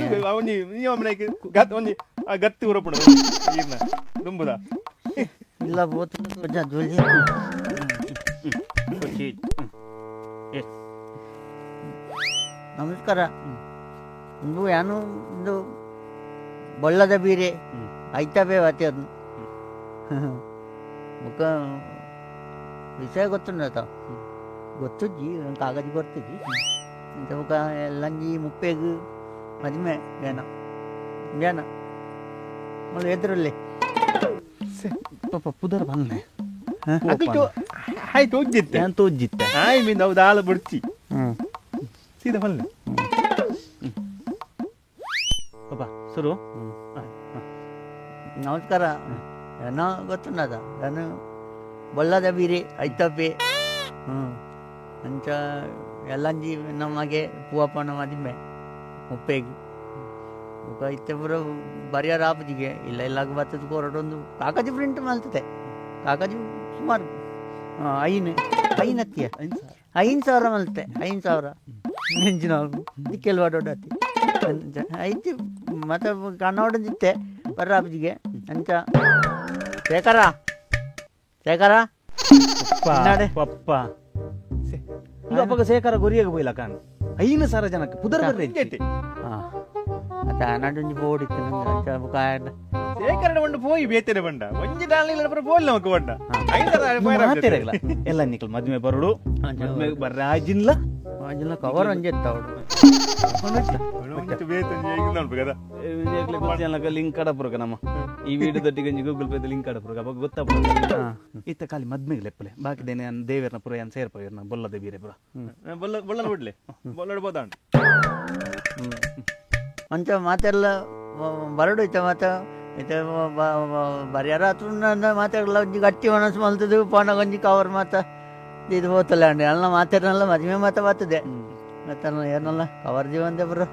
ಗತ್ತಿ ಉರಪುಂಡು ದುಂಬುದ ಇಲ್ಲ ಬೋತುಂಡು ತೋಜಾ ಜೋಲಿ ನಮಸ್ಕಾರ ಇಂದು ಯಾನು ಇಂದು ಬೊಲ್ಲದ ಬೀರೆ ಐತವೇ ವಾತಿಯರ್ನು ಬೊಕ್ಕ ವಿಷಯ ಗೊತ್ತುಂಡತ ಗೊತ್ತುಜ್ಜಿ ಕಾಗಜಿ ಗೊತ್ತುಜ್ಜಿ ಇಂತ ಬೊಕ್ಕ ಲಂಜಿ ಮುಪ್ಪೆಗ್ ಮದಿಮೆ ಬೇನ ಬೇನ ಮಲ್ಲ ಎದುರಲ್ಲೇ ಪಾಪ ಪುದರ್ ಬಂದೆ ಹಾಯ್ ತೋಜಿತ್ತೆ ಯಾನ್ ತೋಜಿತ್ತೆ ಹಾಯ್ ಮೀನ್ ಅವು ದಾಲ ಬುಡ್ಚಿ ಸೀದಾ ಬಲ್ಲೆ ಪಾಪ ಸುರು ನಮಸ್ಕಾರ ಏನೋ ಗೊತ್ತುಂಡದ ನಾನು ಬೊಲ್ಲದ ಬೀರೆ ಐತಪ್ಪೆ ಹ್ಞೂ ಅಂಚ ಎಲ್ಲಂಜಿ ನಮಗೆ ಪೂವಪ್ಪನ ಮದಿಮೆ ಮುಪ್ಪೆಗ್ ಬೊಕ ಇತ್ತೆ ಪೂರ ಬರಿಯರ ಆಪುಜಿಗೆ ಇಲ್ಲ ಇಲ್ಲ ಬತ್ತದ ಕೊರಡೊಂದು ಕಾಕಜಿ ಪ್ರಿಂಟ್ ಮಲ್ತದೆ ಕಾಕಜಿ ಸುಮಾರು ಐನು ಐನ್ ಹತ್ತಿಯ 5,000 ಮಲ್ತೆ 5,000 ಎಂಚಿನ ದಿಕ್ಕೆಲ್ ವಾಡೋಡತ್ತಿ ಐತಿ ಮತ್ತೆ ಕನ್ನಡದಿತ್ತೆ ಬರ್ರಾಪುಜಿಗೆ ಅಂಚ ಶೇಖರ ಶೇಖರ ಪಪ್ಪ ಅಪ್ಪಗ ಶೇಖರ ಗುರಿಯಾಗ ಪೋಯಿಲ್ಲ ಕಾಣ್ 5,000 ಜನಕ್ಕೆ ಪುದರ್ ಬರ್ರೆ ಅತ್ತ ನಾಡೊಂಜಿ ಬೋಡಿತ್ತು ಶೇಖರಣ ಒಂದು ಪೋಯಿ ಬೇತೇನೆ ಬಂಡ ಒಂಜಿ ದಾಳಿ ಪೋಲ್ ನಮಕ್ ಬಂಡ 5,000 ಎಲ್ಲ ನಿಕಲ್ ಮದುವೆ ಬರುಡು ಮದುವೆ ಬರ್ರಾಜಿನ್ಲ ಕವರ್ ಒಂಜಿ ಎತ್ತಾವಡು ಲಿಂಕ್ ಕಡಪುರಕ ನಮ್ಮ ಈ ವಿಡಿಯೋದೊಟ್ಟಿಗೆ ಒಂಜಿ Google pay link ಕಡಪುರಕ ಅವಾಗ ಗೊತ್ತಾಪುರ ಇತ್ತ ಖಾಲಿ ಮದ್ಮೆಗೆ ಲೆಪ್ಪಲೆ ಬಾಕಿ ದೇನೆ ದೇವೇರ್ನ ಪುರ ಏನ್ ಸೇರ್ಪ ಬೊಲ್ಲದ ಬೀರೆ ಪುರ ಬೊಲ್ಲ ಬೊಲ್ಲ ಬಿಡ್ಲೆ ಬೊಲ್ಲಡ್ ಬೋದಾಂಡ್ ಅಂಚ ಮಾತೆಲ್ಲ ಬರಡು ಇತ್ತ ಮಾತ ಇತ್ತ ಬರ್ಯಾರ ಮಾತಾಡಲ್ಲ ಒಂಜಿ ಗಟ್ಟಿ ಮನಸ್ಸು ಮಲ್ತದು ಪೋನ ಒಂಜಿ ಕವರ್ ಮಾತ ಇದು ಹೋತಲ್ಲ ಅಂడి ಅಲ್ಲ ಮಾತಾಡಲ್ಲ ಮದುವೆ ಮಾತ ಬರ್ತದೆ ಮತ್ತೆ ಏನಲ್ಲ ಕವರ್ ಜೀವಂತ ಬರೋ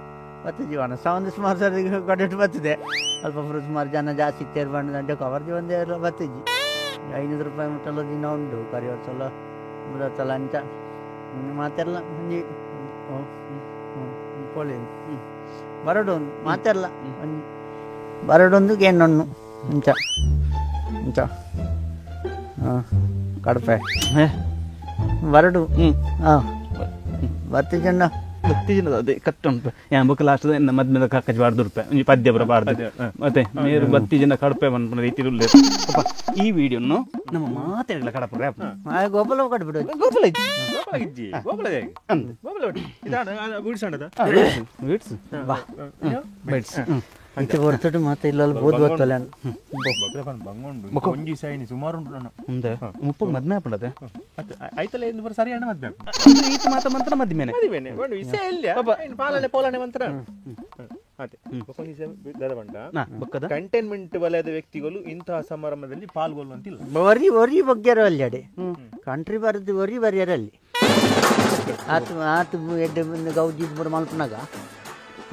ಬರ್ತದೆ ಜೀವನ ಸಹ ಒಂದು ಸುಮಾರು ಸರಿ ಕಡೆಟ್ ಬರ್ತದೆ ಅಲ್ಪ ಪುರ ಸುಮಾರು ಜನ ಜಾಸ್ತಿ ತೇರು ಬಂದ ಕವರ್ ಜೀವಂತ ಎಲ್ಲ ಬರ್ತದೆ 500 ರೂಪಾಯಿ ಮುಟ್ಟಲ್ಲ ದಿನ ಉಂಟು ಕರಿವರ್ಸಲ್ಲ ಬರ್ತಲ್ಲ ಅಂಚ ಮಾತೆಲ್ಲ ಒಂಜಿ ಪೋಲಿ ಬರಡು ಒಂದು ಮಾತೆಲ್ಲ ಒಂಜಿ ಬರಡೊಂದು ಗೇಣೊಣ್ಣು ಅಂಚ ಅಂಚ ಹಾಂ ಕಡಪೆ ಬರಡು ಹಾಂ ಬತ್ತಿ ಜನ ಬತ್ತಿ ಜನ ಅದೇ ಕಟ್ಟ ಉಂಟು ಯಾನ್ ಬೊಕ್ಕ ಲಾಸ್ಟ್ ಮದ್ಮೆದ ಕಾಕಜಿ ಬಾರ್ದು ರೂಪಾಯಿ ಒಂಜಿ ಪದ್ಯ ಬರ ಬಾರ್ದು ಮತ್ತೆ ಮೇರು ಬತ್ತಿ ಜನ ಕಡಪೆ ಪನ್ಪುನ ರೀತಿ ಉಲ್ಲೆರ್ ಪಾಪ ಈ ವಿಡಿಯೋನು ನಮ್ಮ ಮಾತೆರ್ಗ್ಲ ಕಡಪುರ ಗೋಪಾಲ ಕಡ್ಬಿಡು ಗೋಪಾಲ ಗೋಪಾಲ ಇಜ್ಜಿ ಗೋಪಾಲ ಗೋಪಾಲ ವೀಡ್ಸ್ ಬಾ ಬೈಟ್ಸ್ ಇತ್ತೆ ಹೊರತುಡು ಮಾತ ಇಲ್ಲ ಬೋದು ಬತ್ತಲ್ಲ ಒಂಜಿ ಸೈನಿ ಸುಮಾರು ಉಂಟು ನಾನು ಉಂದೆ ಮುಪ್ಪ ಮದ್ಮೆ ಆಪುಂಡತೆ ಐತಲ್ಲ ಎಂದು ಬರ ಸರಿ ಅಣ್ಣ ಮದ್ಮೆ ಈತ ಮಾತ ಮಂತ್ರ ಮದ್ಮೆನೆ ಮದ್ಮೆನೆ ಒಂದು ವಿಷಯ ಇಲ್ಲ ಪಾಲನೆ ಪೋಲನೆ ಮಂತ್ರ ಅದೇ ಕಂಟೈನ್ಮೆಂಟ್ ವಲಯದ ವ್ಯಕ್ತಿಗಳು ಇಂತಹ ಸಮಾರಂಭದಲ್ಲಿ ಪಾಲ್ಗೊಳ್ಳುವಂತಿಲ್ಲ ಒರಿ ಒರಿ ಬಗ್ಗೆರ ಅಲ್ಲಿ ಅಡೆ ಕಂಟ್ರಿ ಬರದು ಒರಿ ಬರಿಯರಲ್ಲಿ ಆತು ಆತು ಎಡ್ಡೆ ಗೌಜಿ ಪೂರ ಮಲ್ಪನಾಗ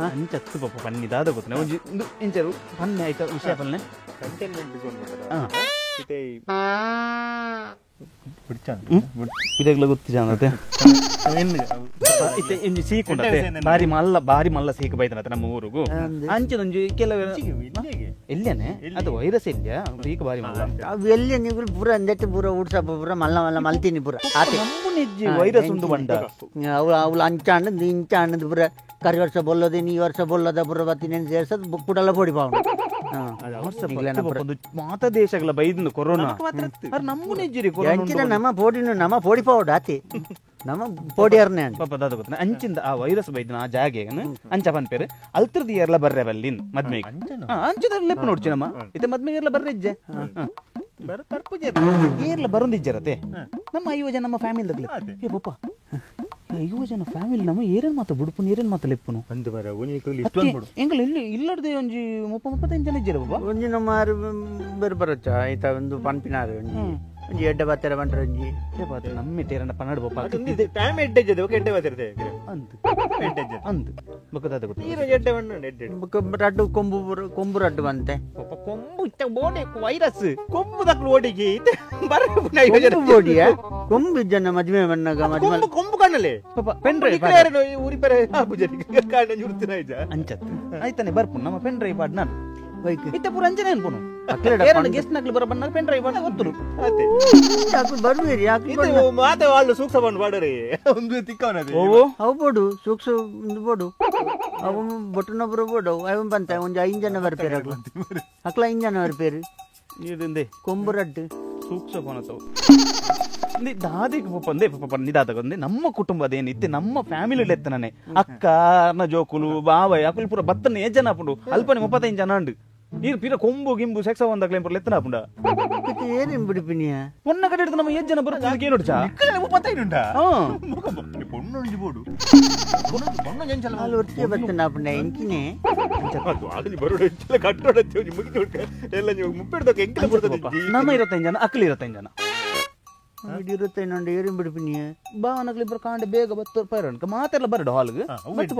ಅಂಚತ್ತು ಪಾಪ ಪನ್ನಿ ದಾದ ಗೊತ್ತನೆ ಒಂಜಿ ಇಂದು ಇಂಚರು ಪನ್ನೆ ಆಯ್ತ ವಿಷಯ ಪನ್ನೆ ಕಂಟೈನ್ಮೆಂಟ್ ಝೋನ್ ಇತ್ತೆ ಇದೆಲ್ಲ ಗೊತ್ತಿಜಾನತೆ ಇತ್ತೆ ಇಂಜಿ ಸೀಕುಂಡತೆ ಬಾರಿ ಮಲ್ಲ ಬಾರಿ ಮಲ್ಲ ಸೀಕು ಬೈತನತೆ ನಮ್ಮ ಊರುಗು ಅಂಚದೊಂಜಿ ಕೆಲವು ಎಲ್ಲಿಯನೆ ಅದು ವೈರಸ್ ಎಲ್ಲಿಯ ಸೀಕು ಬಾರಿ ಮಲ್ಲ ಅವು ಎಲ್ಲಿ ನೀವು ಪೂರ ಅಂದೆಟ್ಟು ಪೂರ ಊಡ್ಸಪ್ಪ ಪೂರ ಮಲ್ಲ ಮಲ್ಲ ಮಲ್ತೀನಿ ಪೂರ ಆತೆ ನಿಜ್ಜಿ ವೈರಸ್ ಉಂಡು ಬಂಡ ಅವಳು ಅವಳು ಅಂಚಾಂಡು ಇಂಚಾಂಡು ಪೂರ ಕರಿ ವರ್ಷ ಬೊಲ್ಲದೆ ಈ ವರ್ಷ ಬೊಲ್ಲದ ಪೂರ ಬತ್ತೀನಿ ಸೇರ್ಸದ್ ಕುಡಲ ಪೊಡಿ ಪಾವನು ಮಾತ ದೇಶಗಳ ಬೈದು ಕೊರೋನಾ ನಮ್ಮ ಕೊರೋನಾ ನಮ್ಮ ಪೋಡಿನ ನಮ್ಮ ಪೋಡಿ ಪಾವಡು ಆತಿ ನಮ್ಮ ಪೋಡಿಯರ್ನೇ ಪಾಪ ದಾದ ಗೊತ್ತ ಅಂಚಿಂದ ಆ ವೈರಸ್ ಬೈದಿನ ಆ ಜಾಗೆ ಅಂಚ ಪನ್ಪೇರು ಅಲ್ತ್ರದಿ ಏರ್ಲ ಬರ್ರೆ ಬಲ್ಲಿನ್ ಮದ್ಮೆಗೆ ಅಂಚದ ಲೆಪ್ಪು ನೋಡ್ಚಿ ನಮ್ಮ ಇತ್ತೆ ಮದ್ಮೆಗೆ ಏರ್ಲ ಬರ್ರೆ ಇಜ್ಜೆ ಏರ್ಲ ಬರೊಂದಿಜ್ಜರತೆ ನಮ್ಮ 50 ಜನ ನಮ್ಮ ಫ್ಯಾಮಿಲಿ ಏ ಪಪ್ಪ 50 ಜನ ಫ್ಯಾಮಿಲಿ ನಮ್ಮ ಏರೇನು ಮಾತ ಬುಡುಪುನು ಏರೇನು ಮಾತ ಲೆಪ್ಪುನು ಎಂಕಲ್ ಇಲ್ಲಿ ಇಲ್ಲಡ್ದೆ ಒಂಜಿ 30-35 ಜನ ಇಜ್ಜರ ಬಾಬಾ ಒಂಜಿ ನಮ್ಮ ಬೇರೆ ಬರಚ್ಚ ಆಯ್ತಾ ಒಂದು ಪನ್ಪಿನಾರು ಒಂಜಿ ಒಂಜಿ ಎಡ್ಡೆ ಬಾತ್ತರ ಬಂಟ್ರ ಒಂಜಿ ಎಡ್ಡೆ ಬಾತ್ರೆ ನಮ್ಮ ತೇರಣ್ಣ ಪನ್ನಡು ಬಾಪ ಟೈಮ್ ಎಡ್ಡೆ ಇಜ್ಜದೆ ಓಕೆ ಎಡ್ಡೆ ಬಾತಿರ್ತೆ ಅಂದ್ ಅಂದ್ ಬೊಕ್ಕ ಗೊತ್ತ ಎಡ್ಡೆ ಬಣ್ಣ ಎಡ್ಡೆ ಬೊಕ್ಕ ರಡ್ಡು ಕೊಂಬು ಕೊಂಬು ರಡ್ಡು ಬಂತೆ ಪಾಪ ಕೊಂಬು ಇತ್ತ ಬೋಡೆ ವೈರಸ್ ಕೊಂಬು ದಕ್ಲು ಓಡಿಗೆ ಬೋಡಿಯ ಕೊಂಬು ಜನ ಮದುವೆ ಬಣ್ಣಗ ಮದುವೆ ಕೊಂಬು ಕಣ್ಣಲೆ ಪಾಪ ಪೆನ್ ಡ್ರೈವ್ ಊರಿ ಪೆರೆ ಕಾಣ್ಣ ಜುರ್ತಿನ ಇಜ್ಜ ಅಂಚತ್ತು ಆಯ್ತಾನೆ ಬರ್ಪು ನಮ್ಮ ಪೆನ್ ಡ್ರೈವ್ ಪಾಡ್ ನಾನು ಇತ್ತೆ ಪೂರ ಅಂಚನೆ ಅನ್ಪುನು ಗೆಸ್ಟ್ ನಕ್ಲು ಬರ ಬಣ್ಣ ಪೆನ್ ಡ್ರೈವ್ ಪಾಡ್ ಗೊತ್ತುಲು ಬರುವೇರಿ ಇದು ಮಾತೆ వాళ్ళు ಸೂಕ್ಷ್ಮ ಬಂದು ಪಾಡರಿ ಒಂದು ತಿಕ್ಕವನದೆ ಓ ಅವು ಬೋಡು ಸೂಕ್ಷ್ಮ ಒಂದು ಬೋಡು ಅವು ಬೊಟ್ಟನೊಬ್ಬರು ಬೋಡು ಅವು ಬಂತ ಒಂದು 5 ಜನ ಬರ್ಪೇರು ಅಕ್ಲ ಅಕ್ಲ 5 ಜನ ಬರ್ಪೇರು ಇದಿಂದೆ ಕೊಂಬು ರಡ್ಡು ಸೂಕ್ಷ್ಮ ಪನತವು ದಾದಿಗೆ ಪಾಪ ಅಂದೆ ಪಾಪ ನಿದಾದಗೊಂದೆ ನಮ್ಮ ಕುಟುಂಬದ ಏನಿತ್ತೆ ನಮ್ಮ ಫ್ಯಾಮಿಲಿ ಎತ್ತನೇ ಅಕ್ಕ ಅರ್ನ ಜೋಕುಲು ಬಾವ ಅಕುಲು ಪೂರ ಬತ್ತನೆ ಏ ಜನ ಅಪ್ಪುಂಡು ಅಲ್ಪನೆ 35 ಜನ ಉಂಡು ನೀರು ಪೀರ ಕೊಂಬು ಗಿಂಬು ಸೆಕ್ಸ ಒಂದಾಗ್ಲೇ ಪೂರ ಎತ್ತನ ಅಪ್ಪುಂಡ ಏನೇನು ಬಿಡಿಪಿನಿಯ ಒನ್ನ ಕಡೆ ಹಿಡಿದು ನಮ್ಮ ಏಜ್ ಜನ ಬರುತ್ತೆ ಏನು ಚಾ 35 ಉಂಟಾ ಪೊಣ್ಣು ಬೋಡು ಅಲ್ಲಿ ಒಟ್ಟಿಗೆ ಬತ್ತನ ಅಪ್ಪುಂಡ ಎಂಕಿನೇ ಬರೋಡು ಕಟ್ಟೋಡ ಮುಗಿದು ಎಲ್ಲ ನೀವು ಮುಪ್ಪಿಡ್ದಕ್ಕೆ ಎಂಕಿನ ಬರ್ತದೆ ನಮ್ಮ 25 ಜನ ಅಕ್ಕಲು 25 ಜನ ಇರುತ್ತೆ ಏರಿಂ ಬಿಡಿಪಿನಿಯ ಬಾವನಕ್ಲು ಇಬ್ಬರು ಕಾಂಡೆ ಬೇಗ ಬತ್ತು ಪೈರಣ್ಕ ಮಾತೆಲ್ಲ ಬರಡು ಹಾಲ್ಗೆ ಬತ್ತು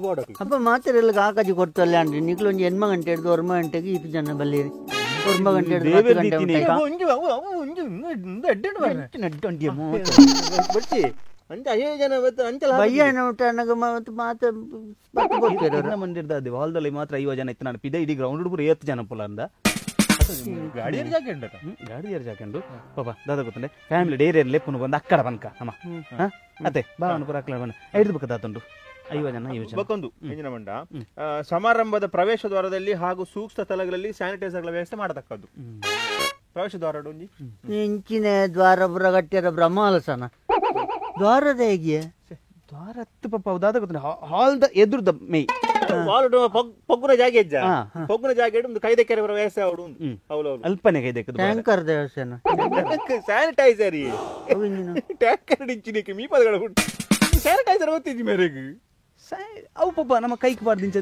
ಬೋಡಕ್ ಅಪ್ಪ ಮಾತ್ರೆ ಕಾಕಾಜಿ ಕೊಡ್ತಲ್ಲ ಅಂಡ್ರಿ ನಿಕ್ಲು ಒಂಜಿ 8 ಗಂಟೆ ಹಿಡಿದು 1 ಗಂಟೆಗೆ ಇತ್ತು ಜನ ಬಲ್ಲಿರಿ 1 ಗಂಟೆ ಹಿಡಿದು 10 ಗಂಟೆ ಹಾಲ್ದಲ್ಲಿ ಮಾತ್ರ 50 ಜನ ಇತ್ತು ನಾನು ಪಿದ ಇಡೀ ಗ್ರೌಂಡ್ ಪೂರ 7 ಜನ ಪುಲ ಅಂದ ಗಾಡಿಯರ್ ಜಾಕೆಂಡ ಗಾಡಿಯರ್ ಜಾಕೆಂಡು ಪಾಪ ದಾದ ಗೊತ್ತಂಡೆ ಫ್ಯಾಮಿಲಿ ಡೇರಿ ಲೆಪ್ಪುನು ಬಂದು ಅಕ್ಕಡ ಬನ್ಕ ಅಮ್ಮ ಅತ್ತೆ ಬಾವನ ಪೂರ ಅಕ್ಕಡ ಬನ್ನ ಐದು ಬಕ್ಕ ದಾತುಂಡು 50 ಜನ 50 ಜನ ಬಕ್ಕೊಂದು ಇಂಜಿನ ಮಂಡ ಸಮಾರಂಭದ ಪ್ರವೇಶ ದ್ವಾರದಲ್ಲಿ ಹಾಗೂ ಸೂಕ್ಷ್ಮ ಸ್ಥಳಗಳಲ್ಲಿ ಸ್ಯಾನಿಟೈಸರ್ಗಳ ವ್ಯವಸ್ಥೆ ಮಾಡತಕ್ಕದ್ದು ಪ್ರವೇಶ ದ್ವಾರ ಒಂಜಿ ಇಂಚಿನ ದ್ವಾರ ಪೂರ ಕಟ್ಟಿರ ಬ್ರಹ್ಮಾಲಸನ ದ್ವಾರದ ಹೇಗೆ ದ್ವಾರ ಹತ್ತು ಪಾಪ ದಾದ ಗೊತ್ತಂಡೆ ಹಾಲ್ದ ಎದುರ್ದ ಮೇಯ್ ಪೊಗ್ಗುನ ಜಾಗೆ ಇಜ್ಜ ಪೊಗ್ಗುನ ಜಾಗೆ ಒಂದು ಕೈದೆಕೆರೆ ವ್ಯವಸ್ಥೆ ಅವಡು ಅಲ್ಪನೆ ಕೈದೆಕ್ಕೆ ಟ್ಯಾಂಕರ್ ದೇವಸ್ಥಾನ ಸ್ಯಾನಿಟೈಸರ್ ಟ್ಯಾಂಕರ್ ಇಂಚಿನಿಕ್ಕೆ ಮೀ ಪದಗಳ ಸ್ಯಾನಿಟೈಸರ್ ಗೊತ್ತಿಜ್ಜಿ ಮೇರೆಗೆ ಅವು ಪಾಪ ನಮ್ಮ ಕೈಗೆ ಬಾರ್ದು ಇಂಚ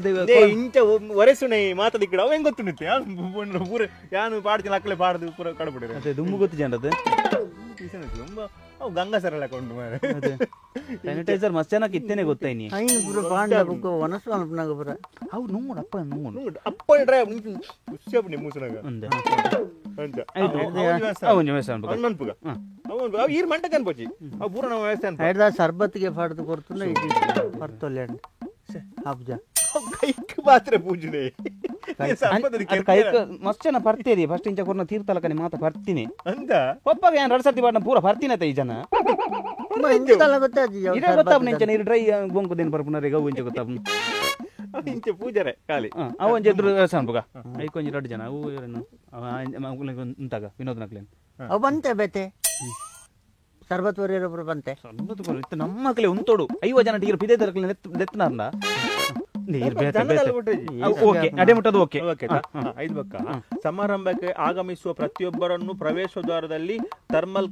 ಇಂಚ ಒರೆಸುಣೆ ಮಾತಾಡಿಕ್ಕಡ ಅವ ಹೆಂಗ್ ಗೊತ್ತುಂಡಿತ್ತೆ ಪೂರ ಯಾನು ಪಾಡ್ತಿನ ಅಕ್ಕಲೆ ಪಾಡ್ದು ಪೂರ ಕಡಬಿಡ್ರೆ ಅದೇ ದುಮ್ಮು ಗೊತ್ತು ಜನದು ತುಂಬ ಅವು ಗಂಗಾಸರೆಲ್ಲ ಕೊಂಡು ಮಾರೆ ಸ್ಯಾನಿಟೈಸರ್ ಮಸ್ತ್ ಜನಕ್ಕೆ ಇತ್ತೇನೆ ಗೊತ್ತಾಯ್ನಿ ಪೂರ ಪಾಂಡ ಬುಕ್ಕ ವನಸ್ಸು ಅನ್ಪನಾಗ ಪೂರ ಅವು ನೋಡು ಅಪ್ಪ ನೋಡು ಅಪ್ಪ ಡ್ರೈವ್ ಖುಷಿ ಅಪ್ಪ ನಿಮ್ಮ ಅಂದೆ ಅಂಚ ಅವನು ವ್ಯವಸ್ಥೆ ಅನ್ಪುಗ ಅನ್ಪುಗ ಅವನು ಅವು ಈರ್ ಮಂಟಕ ಅನ್ಪೋಚಿ ಅವು ಪೂರ ನಮ್ಮ ವ್ಯವಸ್ಥೆ ಅನ್ಪ ಐಡ್ದ ಸರ್ಬತ್ಗೆ ಫಾಡ್ದು ಕೊಡ್ತುಂಡ ಇದು ಪರ್ತೊಲ್ಲೆ ಅಬ್ಜ ಕೈಕ್ ಮಾತ್ರ ಪೂಜನೆ ಕೈಕ್ ಮಸ್ತ್ ಜನ ಬರ್ತೀರಿ ಫಸ್ಟ್ ಇಂಚ ಕೊರ್ನ ತೀರ್ಥಲಕನಿ ಮಾತ ಬರ್ತೀನಿ ಅಂತ ಪಪ್ಪಾಗ ಏನ್ 2 ಸರ್ತಿ ಬಾಡ್ನ ಪೂರ ಬರ್ತೀನತ ಈ ಜನ ಇದೇ ಗೊತ್ತಾಪ್ನ ಇಂಚ ನೀರು ಡ್ರೈ ಗೊಂಕುದೇನು ಬರ್ಪುನರೆ ಗೌ ಇಂಚ ಗೊತ್ತಾಪ್ನ ಇಂಚ ಪೂಜಾರೆ ಖಾಲಿ ಅವ ಒಂಜಿ ಎದುರು ವ್ಯವಸ್ಥೆ ಅನ್ಪುಗ ಐಕೊಂಜಿ 2 ಜನ ಅವು ಏನೇನು ಉಂತಾಗ ವಿನೋದ್ ನಕ್ಲೇನು ಅವು ಬಂತೆ ಬೇತೆ ಸರ್ಬತ್ ಒಬ್ಬರು ಬಂತೆ ಸರ್ಬತ್ ಇತ್ತು ನಮ್ಮ ಮಕ್ಕಳೇ ಉಂತೋಡು 50 ಜನ ಟೀರ್ ಪಿದೆ ತರಕಲೆ ನೆತ್ತನಾರ್ನ ನೀರು ಬೇತೆ ಬೇತೆ ಓಕೆ ಅಡೆ ಮುಟ್ಟದು ಓಕೆ ಓಕೆ ಐದು ಬಕ್ಕ ಸಮಾರಂಭಕ್ಕೆ ಆಗಮಿಸುವ ಪ್ರತಿಯೊಬ್ಬರನ್ನು ಪ್ರವೇಶ ದ್ವಾರದಲ್ಲಿ ಥರ್ಮಲ್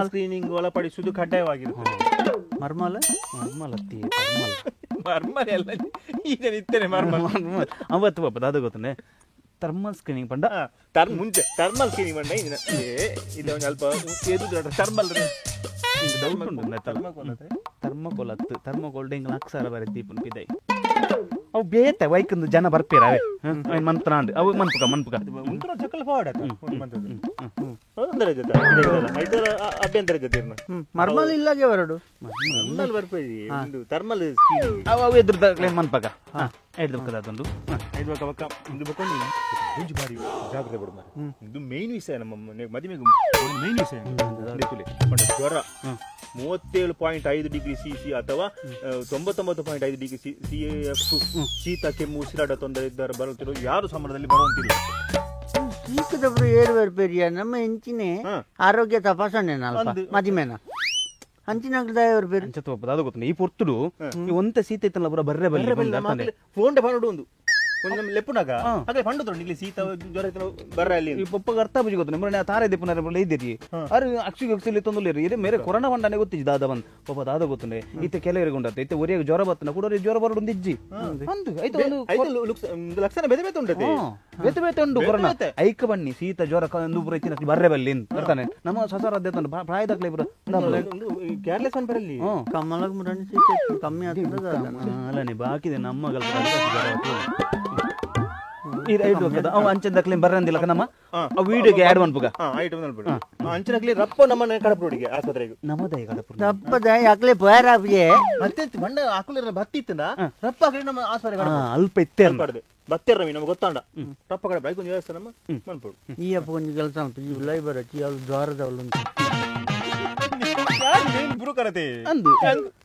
ಸ್ಕ್ರೀನಿಂಗ್ ಒಳಪಡಿಸುವುದು ಕಡ್ಡಾಯವಾಗಿರುತ್ತದೆ. ಮರ್ಮಲ್ ಮರ್ಮಲ್ ಅತ್ತಿ ಮರ್ಮಲ್ ಮರ್ಮಲ್ ಎಲ್ಲ ಈಗ ಇತ್ತೇನೆ ಮರ್ಮಲ್ ಅವತ್ತು ಪಾಪ ದಾದ ಗೊತ್ತನೆ Thermal screening ಪಂಡ ಮುಂಚೆ ಥರ್ಮಲ್ ಸ್ಕ್ರೀನಿಂಗ್ ಪಂಡ ಇದು ಒಂದು ಅಲ್ಪ ಥರ್ಮಲ್ ಥರ್ಮಕೋಲ್ ಹತ್ತು ಥರ್ಮಕೋಲ್ ಡೆಂಗ್ ಅಕ್ಷರ ಬರೆ ದೀಪನ್ ಪಿದೈ ಅವು ಬೇತೆ ವೈಕಂದು ಜನ ಬರ್ಪೇರ ಅವೇ ಅವನ್ ಮನ್ಪನಾಂಡ್ ಅವು ಮನ್ಪುಕ ಮನ್ಪುಕ ಉಂಟು ಚಕ್ಕಲ ಫಾರ್ವರ್ಡ್ ಆತ ಅಭ್ಯಂತರ ಜೊತೆ ಮರ್ಮಲ್ ಇಲ್ಲಾಗೆ ಬರಡು ಮರ್ಮಲ್ ಬರ್ಪೇರಿ ಒಂದು ಥರ್ಮಲ್ ಸ್ಕ್ರೀನಿಂಗ್ ಅವು ಅವು ಎದುರು ಮನ್ಪಕ ಎಡ್ದು ಬಕ್ಕದ ಅದೊಂದು ಐದು ಬಕ್ಕ ಬಕ್ಕ ಇದು ಬಕ್ಕೊಂಡು ಒಂಜಿ ಬಾರಿ ಜಾಗ್ರತೆ ಬಿಡು ಮಾರ್ರೆ. ಇದು ಮೇನ್ ವಿಷಯ ನಮ್ಮ ಮದುವೆಗೆ ಮೇನ್ ವಿಷಯ ಜ್ವರ 37.5 ಡಿಗ್ರಿ ಸಿ ಅಥವಾ 99.5 degree C F ಶೀತ ಕೆಮ್ಮು ಉಸಿರಾಟ ತೊಂದರೆ ಇದ್ದಾರೆ ಬರುತ್ತಿರೋ ಯಾರು ಸಮರದಲ್ಲಿ ಬರುವಂತಿಲ್ಲ. ಸೀತದೊಬ್ರು ಏರು ಬರ್ಪೇರಿಯ ನಮ್ಮ ಹೆಂಚಿನೇ ಆರೋಗ್ಯ ತಪಾಸಣೆ ಮದಿಮೇನ ಅಂಚಿನಾಗ್ಲದ ಬೇರೆ ಅದು ಗೊತ್ತ ಈ ಪೊರ್ತುಡು ಒಂತೆ ಸೀತ ಇತ್ತಲ್ಲ ಪೂರ ಬರ್ರೆ ಬಲ್ಲಿ ಫೋನ್ ಫಾರ್ವರ್ಡ್ ಒಂದು ಲೆಪ್ಪುನಾಗ ಹಾಗೆ ಫಂಡು ತೊಂಡು ಇಲ್ಲಿ ಶೀತ ಜ್ವರ ಬರ್ರ ಅಲ್ಲಿ ಈ ಪಪ್ಪಗೆ ಅರ್ಥ ಬುಜಿ ಗೊತ್ತು ನಿಮ್ಮ ತಾರೆ ದೆಪ್ಪುನಾರ ಬಲ್ಲ ಇದ್ದೀರಿ ಅರೆ ಅಕ್ಷಿಗೆ ಅಕ್ಷಿಲಿ ತೊಂದಲೇರಿ ಇರೆ ಮೇರೆ ಕೊರೋನಾ ಬಂಡಾನೆ ಗೊತ್ತಿಜ್ಜಿ ದಾದ ಬಂದ್ ಪಾಪ ದಾದ ಗೊತ್ತುಂಡೆ ಇತ್ತೆ ಕೆಲವರಿಗೆ ಉಂಡತ್ತೆ ಇತ್ತೆ ಒರಿಯಾಗ ಜ್ವರ ಬತ್ತನ ಕೂಡ ಜ್ವರ ಬರೋಡು ಇಜ್ಜಿ ಅಂದು ಐತೆ ಒಂದು ಲಕ್ಷಣ ಬೇತೆ ಬೇತೆ ಉಂಟು ಬೇತೆ ಬೇತೆ ಉಂಟು ಕೊರೋನಾ ಐಕ ಬನ್ನಿ ಶೀತ ಜ್ವರ ಪೂರ ಇತ್ತಿನ ಬರ್ರೆ ಬಲ್ಲಿ ಬರ್ತಾನೆ ನಮ್ಮ ಸಸರ ಅದೇ ಪ್ರಾಯದಾಗ್ಲೇ ಪೂರ ಕೇರ್ಲೆಸ್ ಅನ್ ಬರಲಿ ಕಮ್ಮಲಗ್ ಮುರಣಿ ಶೀತ ಕಮ್ಮಿ ಆಗ್ತದ ಅಲ್ಲನೆ ಬಾಕಿದೆ ನಮ್ಮ ಅಂಚೆದಕ್ಲೆ ಬರ್ರಂದಿಲ್ಲ ನಮ್ಮ ವಿಡಿಯೋಗೆ ಆಡ್ ಮನ್ಪುಗ ಅಂಚನಕ್ಲೆ ರಪ್ಪ ನಮ್ಮನೆ ಕಡಪುಡಿಗೆ ಆಸ್ಪತ್ರೆಗೆ ನಮ್ಮದೇ ಕಡಪುಡಿ ರಪ್ಪದ ಯಾಕ್ಲೆ ಪೋಯರಾಪ್ಗೆ ಮತ್ತೆ ಬಂಡ ಹಾಕುಲಿರ ಬತ್ತಿ ಇತ್ತಂದ ರಪ್ಪ ಹಾಕಲಿ ನಮ್ಮ ಆಸ್ಪತ್ರೆ ಅಲ್ಪ ಇತ್ತೆ ಬತ್ತಿ ರವಿ ನಮ್ಗೆ ಗೊತ್ತಾಂಡ ರಪ್ಪ ಕಡೆ ಬೈಕ್ ಒಂದು ವ್ಯವಸ್ಥೆ ನಮ್ಮ ಮನ್ಪುಡು ಈ ಅಪ್ಪ ಒಂದು ಕೆಲಸ ಉಂಟು ಈ ಲೈಬರ್ ಹಚ್ಚಿ ಅವ್ಳು ಜ್ವರದವಳು ಉಂಟು ಬ್ರೋಕರ್ ಅಂದು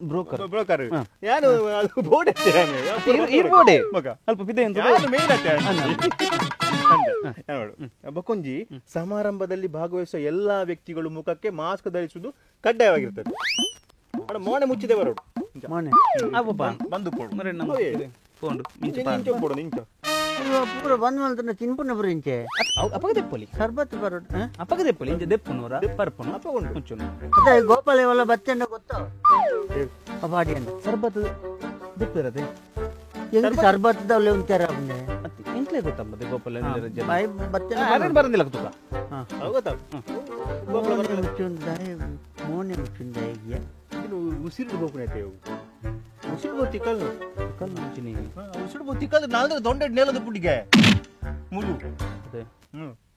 ಬ್ರೋಕರ್ ಬ್ರೋಕರ್ ಯಾರು ಅದು ಬೋರ್ಡ್ ಇರ್ಬೋಡೆ ಅಲ್ಪ ಪಿದೆ ಅಂತ ಮೇನ್ ಬಕೊಂಜಿ ಸಮಾರಂಭದಲ್ಲಿ ಭಾಗವಹಿಸುವ ಎಲ್ಲಾ ವ್ಯಕ್ತಿಗಳು ಮುಖಕ್ಕೆ ಮಾಸ್ಕ್ ಧರಿಸುವುದು ಕಡ್ಡಾಯವಾಗಿರ್ತದೆ. ಮೋನೆ ಮುಚ್ಚಿದೆ ಬರೋಡು ಮೋನೆ ಬಂದು ಪೂರ ಬಂದ್ ಮಲ್ತನ ತಿನ್ಪುನ ಪೂರ ಇಂಚೆ ಅಪ್ಪಗ ದೆಪ್ಪಲಿ ಸರ್ಬತ್ ಬರೋಡು ಅಪ್ಪಗ ದೆಪ್ಪಲಿ ಇಂಚೆ ದೆಪ್ಪುನೂರ ಪರ್ಪುನು ಮುಚ್ಚುನು ಅದೇ ಗೋಪಾಲ ಇವಲ್ಲ ಬತ್ತೆಂಡ ಗೊತ್ತೋ ಅಪಾಡಿ ಅಂತ ಸರ್ಬತ್ ದೆಪ್ಪಿರದೆ ಎಂತ ಸರ್ಬತ್ ದವಲೆ ಉಂಟಾರ ಅವನೇ ಎಂಕ್ಲೆ ಗೊತ್ತಮ್ಮದೆ ಗೋಪಾಲ ಬಾಯಿ ಬತ್ತೆಂಡ ಅರೇನ್ ಬರಂದಿಲ್ಲ ತುಕ ಗೊತ್ತಾ ಗೋಪಾಲ ಮುಚ್ಚುಂದಾಯ ಮೋನೆ ಮುಚ್ಚುಂದಾಯ ಇದು ಉಸಿರು ಗೋಪುನೈತೆ ಉಸಿರು ಬೋ ತಿಕ್ಕಲ್ ತಿಕ್ಕಲ್ ಮುಂಚಿನಿ ಉಸಿರು ಬೋ ತಿಕ್ಕಲ್ ನಾಲ್ದ್ರೆ ದೊಂಡೆ ನೇಲದ ಪುಡಿಗೆ ಮುಳು ಅದೇ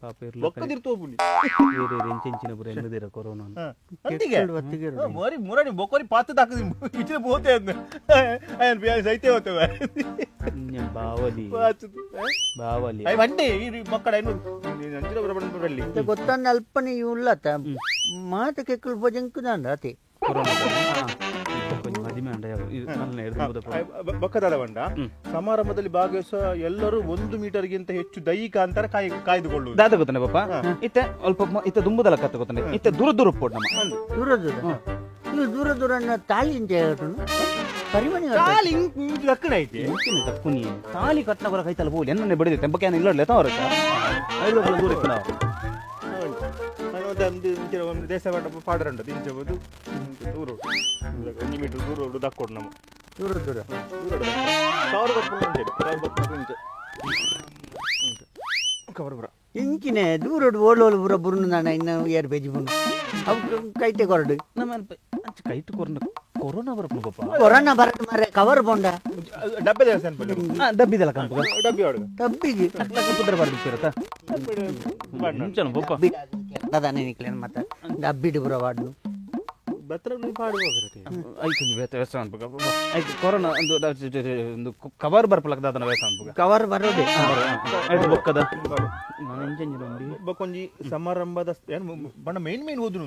ಪಾಪ ಇರ್ಲ ಬೊಕ್ಕದಿರ್ತೋ ಪುಡಿ ಬೇರೆ ಎಂಚೆಂಚಿನ ಪುರ ಎನ್ನದಿರ ಕೊರೋನಾ ಅಂತಿಗೆ ಮೋರಿ ಮುರಡಿ ಬೊಕ್ಕೋರಿ ಪಾತ ತಾಕದಿ ಇಚ್ಚಿನ ಬೋತೆ ಅದ್ನ ಅಯನ್ ಬಿಯಾ ಸೈತೆ ಹೋತವೆ ಬಾವಲಿ ಬಾವಲಿ I ಬಂಡೆ ಈ ಮಕ್ಕಳ ಏನು ಅಂಚಿನ ಬರಬಡ ಬರಲಿ ಗೊತ್ತನ್ನ ಅಲ್ಪನೆ ಉಳ್ಳತ ಮಾತ ಕೆಕ್ಕಲ್ ಭೋಜಂಕುದಾಂಡ ಅತಿ ಕೊರೋನಾ ಬಕ್ಕದಾದ ಬಂಡ ಸಮಾರಂಭದಲ್ಲಿ ಭಾಗವಹಿಸುವ ಎಲ್ಲರೂ 1 ಮೀಟರ್ಗಿಂತ ಹೆಚ್ಚು ದೈಹಿಕ ಅಂತರ ಕಾಯ್ದುಕೊಳ್ಳುವುದು ದಾದ ಗೊತ್ತಾನೆ ಪಾಪ ಇತ್ತೆ ಅಲ್ಪ ಇತ್ತೆ ದುಂಬುದಲ್ಲ ಕತ್ತ ಗೊತ್ತಾನೆ ಇತ್ತೆ ದೂರ ದೂರ ಪೋಡ್ ನಮ್ಮ ದೂರ ದೂರ ನೀವು ದೂರ ದೂರ ತಾಳಿ ಅಂತ ಹೇಳ್ಟು ಪರಿಮಣಿ ತಾಳಿ ಲಕ್ಕಣ ಐತಿ ತಕ್ಕುನಿ ತಾಳಿ ಕಟ್ಟನ ಬರ ಕೈತಲ್ಲ ಬೋಲಿ ಎನ್ನನ್ನೇ ಬಡಿದೆ ತೆಂಪಕ್ಕೆ ಇಲ್ಲ ತವರ ದೂರ ಇತ್ತು ನಾವು ದೇಶ ಪಾಡರ ಉಂಟು ಇಂಚ ದೂರ 1 ಮೀಟರ್ ದೂರ ದಕ್ಕೊಡು ನಮ್ಮ ದೂರ ದೂರ ದೂರ ಕವರ್ ಇಂಚಿನೆ ದೂರ ಓಡೋಲು ಪೂರ ಬುರುನು ನಾನ ಇನ್ನು ಏರ್ ಬೇಜಿ ಬುನು ಅವು ಕೈಟೆ ಕೊರಡು ನಮ್ಮ ಅಂಚೆ ಕೈಟು ಕೊರೋನಾ ಕೊರೋನಾ ಬರಪು ಪಾಪ ಕೊರೋನಾ ಬರದು ಮಾರೆ ಕವರ್ ಬೋಂಡ ಡಬ್ಬೆ ದೇವಸ್ಥಾನ ಡಬ್ಬಿದಲ್ಲ ಕಂಪು ಡಬ್ಬಿ ಹೊಡೆದು ಡಬ್ಬಿಗೆ ಪುದ್ರ ಬರದು ಇರತ್ತಾ ಮುಂಚೆನ ಪಾಪ ಅದಾನೆ ನಿಕ್ಲೇನು ಮತ್ತೆ ಡಬ್ಬಿಡು ಪೂರ ವಾಡ್ನು ಕೊರೋನಾ ಒಂದು ಕವರ್ ಬರ್ಪಲಕ್ಕದ ಅದನ್ನ ವೇಸ ಅನ್ಪುಗ ಕವರ್ ಬರೋದೆ ಐದು ಬೊಕ್ಕದ ಬೊಕ್ಕೊಂಜಿ ಸಮಾರಂಭದ ಬಣ್ಣ ಮೇನ್ ಮೇನ್ ಓದುನು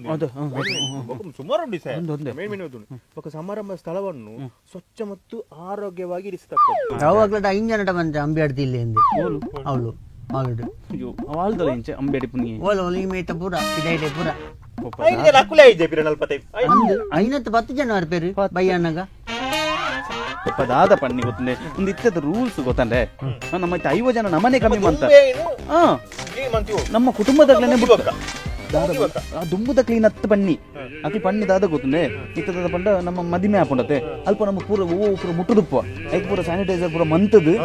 ಸುಮಾರು ಉಂಟು ಸರ್ ಮೇನ್ ಮೇನ್ ಓದುನು ಬೊಕ್ಕ ಸಮಾರಂಭದ ಸ್ಥಳವನ್ನು ಸ್ವಚ್ಛ ಮತ್ತು ಆರೋಗ್ಯವಾಗಿ ಇರಿಸತಕ್ಕದ್ದು. ಯಾವಾಗ್ಲೂ ಐದು ಜನ ಬಂದ ಅಂಬಿ ಇಲ್ಲಿ ಎಂದು ಅವಳು ಅವಳು ಅಯ್ಯೋ ಅವಳ್ದಲ್ಲ ಇಂಚೆ ಅಂಬೇಡಿ ಪುನಿ ಓಲ ಓಲ ಈ ಮೇತ ಪೂರ ಇದೇ ಪೂರ ಐನತ್ತು 10 ಜನ ಬರ್ಪೇರು ಬಯ್ಯಣ್ಣಗ ಪದಾದ ಪಣ್ಣಿ ಗೊತ್ತಂಡೆ ಒಂದು ಇತ್ತದ ರೂಲ್ಸ್ ಗೊತ್ತಂಡೆ ನಮ್ಮ 50 ಜನ ನಮ್ಮನೆ ಕಮ್ಮಿ ಅಂತ ನಮ್ಮ ಕುಟುಂಬದಾಗ್ಲೇನೆ ಬಿಡ್ತ ದುಂಬುದ ಕ್ಲೀನ್ ಅತ್ತು ಪನ್ನಿ ಅಕ್ಲು ಪನ್ನಿ ದಾದ ಗೊತ್ತುಂಡೆ ಇತ್ತದ ಪಂಡ ನಮ್ಮ ಮದಿಮೆ ಆಪುಂಡತೆ ಅಲ್ಪ ನಮ್ಮ ಪೂರ ಓ ಪೂರ ಮುಟ್ಟುದುಪ್ಪ ಐಕ್ ಪೂರ ಸ್ಯಾನಿಟೈಸರ್ ಪೂರ ಮಂತದು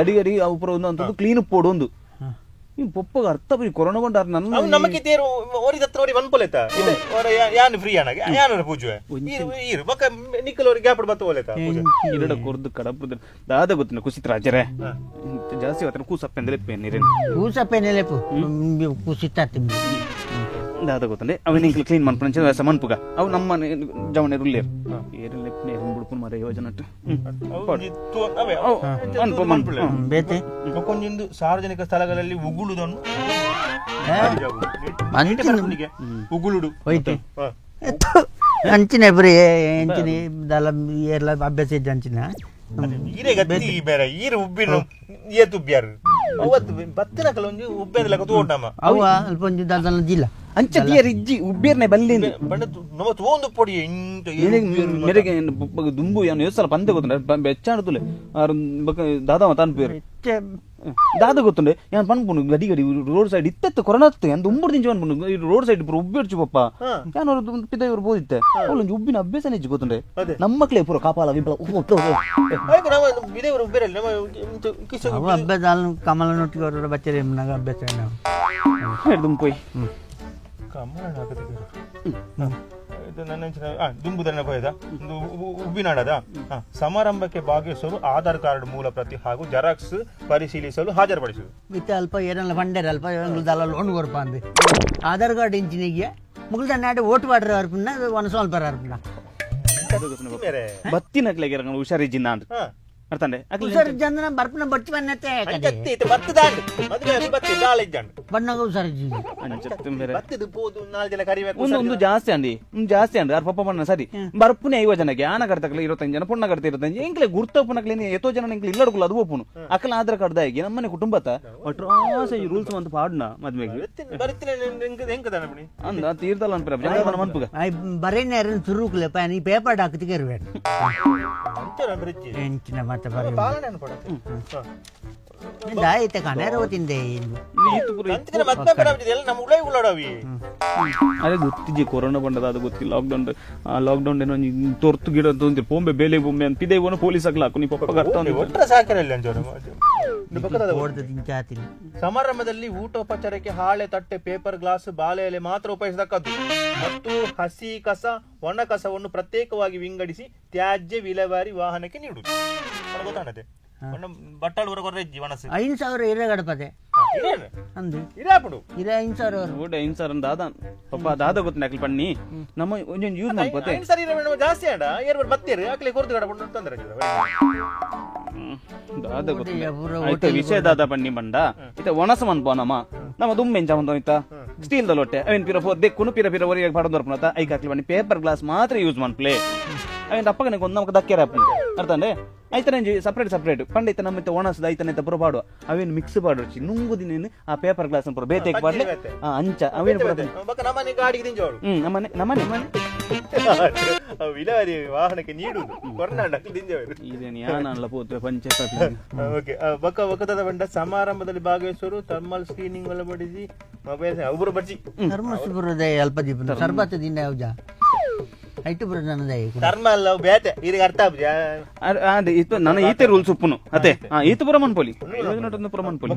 ಗಡಿ ಗಡಿ ಅವು ಪೂರ ಒಂದು ಅಂತದ್ದು ಕ್ಲೀನ್ ಪೋಡು ಒಂದು ಈ ಪೊಪ್ಪಗ ಅರ್ಥ ಬರಿ ಕೊರೋನಾ ಬಂಡ ನನ್ನ ನಮಗೆ ತೇರು ಓರಿ ಹತ್ರ ಓರಿ ಒನ್ ಪೊಲೆತ ಯಾನ್ ಫ್ರೀ ಅನಾಗ ಯಾನ್ ಪೂಜೆ ಈರು ಬಕ್ಕ ನಿಕ್ಕಲ್ ಓರಿ ಗ್ಯಾಪ್ ಬತ್ತ ಓಲೆತ ಇರಡ ಕೊರ್ದು ಕಡಪುದ ದಾದ ಗೊತ್ತಿನ ಕುಸಿತ ರಾಜರೇ ಜಾಸ್ತಿ ಅವತ್ತನ ಕೂಸಪ್ಪೆಂದಲೆ ಪೆನ್ನಿರೇನು ಕೂಸಪ್ಪೆನೆಲೆಪು ಕುಸಿತ ದಾದ ಗೊತ್ತಂಡೆ ಅವನ ಇಂಕ್ಲು ಕ್ಲೀನ್ ಮನ್ಪುನ ವ್ಯಾಸ ಮನ್ಪುಗ ಅವು ನಮ್ಮ ಜವನೆ ರುಲ್ಲೇರು ಏರು ಲೆಪ್ನೆ ಬುಡ್ಪುನ ಮರ ಯೋಜನಟ್ ಮನ್ಪು ಮನ್ಪು ಬೇತೆ ಒಂದೊಂದು ಸಾರ್ವಜನಿಕ ಸ್ಥಳಗಳಲ್ಲಿ ಉಗುಳುದನ್ನು ಉಗುಳುಡು ಹೋಯ್ತು ಅಂಚಿನ ಬರೀ ಅಂಚಿನ ದಲ ಏರ್ಲ ಅಭ್ಯಾಸ ಇದ್ದ ಅಂಚಿನ ಈರೇ ಗತಿ ಬೇರೆ ಈರು ಉಬ್ಬಿನ ಏತು ಉಬ್ಬಿಯಾರು ಅವತ್ತು ಬತ್ತಿನ ಕಲೊಂಜಿ ಉಬ್ಬೇದಲಕ ತೋಟಮ ಅವ ಅಲ್ಪ ಒಂಜಿ ದಲ ಜಿಲ್ಲ ಅಂಚ ತಿಯರ್ ಇಜ್ಜಿ ಉಬ್ಬೇರ್ನೆ ಬಲ್ಲಿಂದ ಬಂಡ ನಮ ತೋಂದು ಪೊಡಿ ಇಂತ ಮೇರೆಗೆ ದುಂಬು ಏನು ಎಷ್ಟು ಸಲ ಪಂದೆ ಗೊತ್ತುಂಡ ಬೆಚ್ಚಾಡುತ್ತಲೆ ಆರು ಬಕ್ಕ ದಾದ ತನ್ಪೇರು ದಾದ ಗೊತ್ತುಂಡೆ ಯಾನ್ ಪನ್ಪುನು ಗಡಿ ಗಡಿ ರೋಡ್ ಸೈಡ್ ಇತ್ತೆತ್ತು ಕೊರೋನಾ ಇತ್ತು ಯಾನ್ ದುಂಬುಡು ದಿಂಚು ಪನ್ಪುನು ರೋಡ್ ಸೈಡ್ ಪೂರ ಉಬ್ಬೇರ್ಚು ಪಪ್ಪ ಯಾನ್ ಅವರು ಪಿದ ಇವರು ಬೋದಿತ್ತೆ ಅವಳೊಂಜಿ ಉಬ್ಬಿನ ಅಭ್ಯಾಸನೇ ಇಜ್ಜಿ ಗೊತ್ತುಂಡೆ ನಮ್ಮಕ್ಲೇ ಪೂರ ಕಾಪಾಲ ವಿಂಪಲ ಅಭ್ಯಾಸ ಕಮಲನೊಟ್ಟಿಗೆ ಅವರ ಬಚ್ಚರೆ ಅಭ್ಯಾಸ ದುಂಪೋಯ್ ಇದು ನನ್ನ ದುಂಬುದನ್ನ ಕೊಯ್ದ ಉಬ್ಬಿನಾಡದ ಸಮಾರಂಭಕ್ಕೆ ಭಾಗವಹಿಸಲು ಆಧಾರ್ ಕಾರ್ಡ್ ಮೂಲ ಪ್ರತಿ ಹಾಗೂ ಜೆರಾಕ್ಸ್ ಪರಿಶೀಲಿಸಲು ಹಾಜರುಪಡಿಸುವುದು ಇತ್ತ ಅಲ್ಪ ಏನೆಲ್ಲ ಬಂಡೇರ ಅಲ್ಪ ಲೋನ್ ಕೊರ್ಪ ಅಂದೆ ಆಧಾರ್ ಕಾರ್ಡ್ ಇಂಚಿನಿಗೆ ಮುಗಿದ ನಾಡು ಓಟ್ ವಾಡ್ರ ಅರ್ಪಣ ಒನ್ ಸ್ವಲ್ಪ ಅರ್ಪಣ ಬತ್ತಿನಕ್ಲೆಗೆ ಹುಷಾರಿಜ್ಜಿಂದ ಅಂತ ಅರ್ಥಂಡೆ ಹುಷಾರು ಜನ ಬರ್ಪನ ಬಚ್ಚ ಬನ್ನತ್ತೆ ಬಣ್ಣಗ ಹುಷಾರಿಜ್ಜಿ ಒಂದು ಜಾಸ್ತಿ ಅಂಡಿ ಒಂದು ಜಾಸ್ತಿ ಅಂಡ್ ಯಾರು ಪಪ್ಪ ಬಣ್ಣ ಸರಿ ಬರ್ಪುನೆ ಐವ ಜನಕ್ಕೆ ಆನ ಕರ್ತಕ್ಲೆ 25 ಜನ ಪೊಣ್ಣ ಕರ್ತ 25 ಎಂಕ್ಲೆ ಗುರ್ತಪ್ಪನಕ್ಲೆ ಎತ್ತೋ ಜನ ಎಂಕ್ಲೆ ಇಲ್ಲಡ್ಕುಲ್ಲ ಅದು ಒಪ್ಪುನು ಅಕ್ಕಲ ಆಧಾರ್ ಕಾರ್ಡ್ ದಾಯಿಗೆ ನಮ್ಮನೆ ಕುಟುಂಬತ ಒಟ್ರಾಸ ಈ ರೂಲ್ಸ್ ಅಂತ ಪಾಡ್ನ ಮದ್ವೆಗೆ ಅಂದ ತೀರ್ದಲ್ಲ ಅನ್ಪರ ಮನ್ಪುಗ ಬರೇನೆ ಸುರುಕ್ಲೆ ನೀ ಪೇಪರ್ ಹಾಕತಿಗೆ ಇರ್ಬೇಕು ಎಂಚಿನ ಮತ್ತೆ ಅದೇ ಗೊತ್ತಿಜ್ಜಿ ಕೊರೋನಾ ಬಂದದ ಅದು ಗೊತ್ತಿಲ್ಲ ಲಾಕ್ಡೌನ್ ಲಾಕ್ಡೌನ್ ಏನೋ ತೊರ್ತು ಗಿಡ ತೊಂದ್ರೆ ಪೊಂಬೆ ಬೇಲೆ ಬೊಂಬೆ ಅಂತ ಇದೇ ಇವನು ಪೊಲೀಸ್ ಹಾಕ್ಲಾಕು ನೀ ಪಪ್ಪ ಸಮಾರಂಭದಲ್ಲಿ ಊಟೋಪಚಾರಕ್ಕೆ ಹಾಳೆ ತಟ್ಟೆ ಪೇಪರ್ ಗ್ಲಾಸ್ ಬಾಳೆ ಎಲೆ ಮಾತ್ರ ಉಪಯೋಗಿಸತಕ್ಕದ್ದು ಮತ್ತು ಹಸಿ ಕಸ ಒಣ ಕಸವನ್ನು ಪ್ರತ್ಯೇಕವಾಗಿ ವಿಂಗಡಿಸಿ ತ್ಯಾಜ್ಯ ವಿಲೇವಾರಿ ವಾಹನಕ್ಕೆ ನೀಡುವುದು. ಗೊತ್ತಾಣತೆ ಬಟ್ಟಾಳು ಒಣಸು 5,000 ಇರ ಗಡಪತೆ ಅಂದು ಇರಾಪುಡು ಇರ 5,000 ಓಡ 5,000 ದಾದ ಪಪ್ಪ ದಾದ ಗೊತ್ತ ನಕಲ್ ಪಣ್ಣಿ ನಮ್ಮ ಒಂಜೊಂಜಿ ಯೂಸ್ ಮಾಡ್ಕೋತೆ 5,000 ಇರ ಜಾಸ್ತಿ ಅಂಡ ಏರ್ ಬತ್ತೇರು ಅಕ್ಲೆ ಕೊರ್ದು ಗಡಪುಡು ತೊಂದರೆ ದಾದ ಗೊತ್ತ ಆಯ್ತು ವಿಷಯ ದಾದ ಪಣ್ಣಿ ಬಂಡ ಇತ ಒಣಸ ಮನ್ಪೋ ನಮ್ಮ ನಮ್ಮ ದುಮ್ಮೆಂಚ ಒಂದು ಆಯ್ತಾ ಸ್ಟೀಲ್ the ಲೊಟ್ಟೆ ಅವೇನ್ ಪಿರ ಫೋರ್ ದೆಕ್ಕುನು ಪಿರ ಪಿರ ಒರಿಯಾಗ ಪಾಡೊಂದು ಬರ್ಪುನತ ಐಕ್ ಹಾಕ್ಲಿ ಬನ್ನಿ ಪೇಪರ್ ಗ್ಲಾಸ್ ಮಾತ್ರ ಯೂಸ್ ಮನ್ಪ್ಲೆ ಅವೇನ್ ಅಪ್ಪಗನೆ ಒಂದು ನಮಕ್ ದಕ್ಕೆರ ಅರ್ಥಂಡೆ ಐತನೆ ಸಪ್ರೇಟ್ ಸಪ್ರೇಟ್ ಪಂಡಿತ ನಮ್ಮ ಒಣಸದ ಐತನೆ ಪುರ ಪಾಡುವ ಅವೇನು ಮಿಕ್ಸ್ ಪಾಡೋಚಿ ನುಂಗುದಿನೇನು ಆ ಪೇಪರ್ ಗ್ಲಾಸ್ ಪುರ ಬೇತೆಕ್ ಪಾಡ್ಲೆ ಅಂಚ ಅವೇನು ನಮ್ಮನೆ ಗಾಡಿಗೆ ದಿಂಜೋಳು ನಮ್ಮನೆ ನಮ್ಮನೆ ವಿಲೇವಾರಿ ವಾಹನಕ್ಕೆ ನೀಡುವುದು ಕೊರ್ನಾಂಡ ದಿಂಜವರು ಇದೇನು ಯಾನಲ್ಲ ಪೋತ್ವೆ ಪಂಚಾಯತ್. ಓಕೆ ಬಕ್ಕ ಬಕ್ಕದ ಬಂಡ ಸಮಾರಂಭದಲ್ಲಿ ಭಾಗವಹಿಸುವರು ಥರ್ಮಲ್ ಸ್ಕ್ರೀನಿಂಗ್ ಒಳಪಡಿಸಿ ಮೊಬೈಲ್ ಒಬ್ಬರು ಬರ್ಜಿ ಥರ್ಮಸ್ ಬರೋದೇ ಅಲ್ಪ ದೀಪ ಸರ್ಬತ್ ದಿನ ಯಾವ್ದ ಐಟು ಬರೋದ ಥರ್ಮಲ್ ಬೇತೆ ಈಗ ಅರ್ಥ ಆಗುದು ಅದೇ ಇತ್ತು ನನ್ನ ಈತೆ ರೂಲ್ಸ್ ಉಪ್ಪುನು ಅದೇ ಈತ ಪುರ ಮನ್ಪೊಲಿ ಪುರ ಮನ್ಪೊಲಿ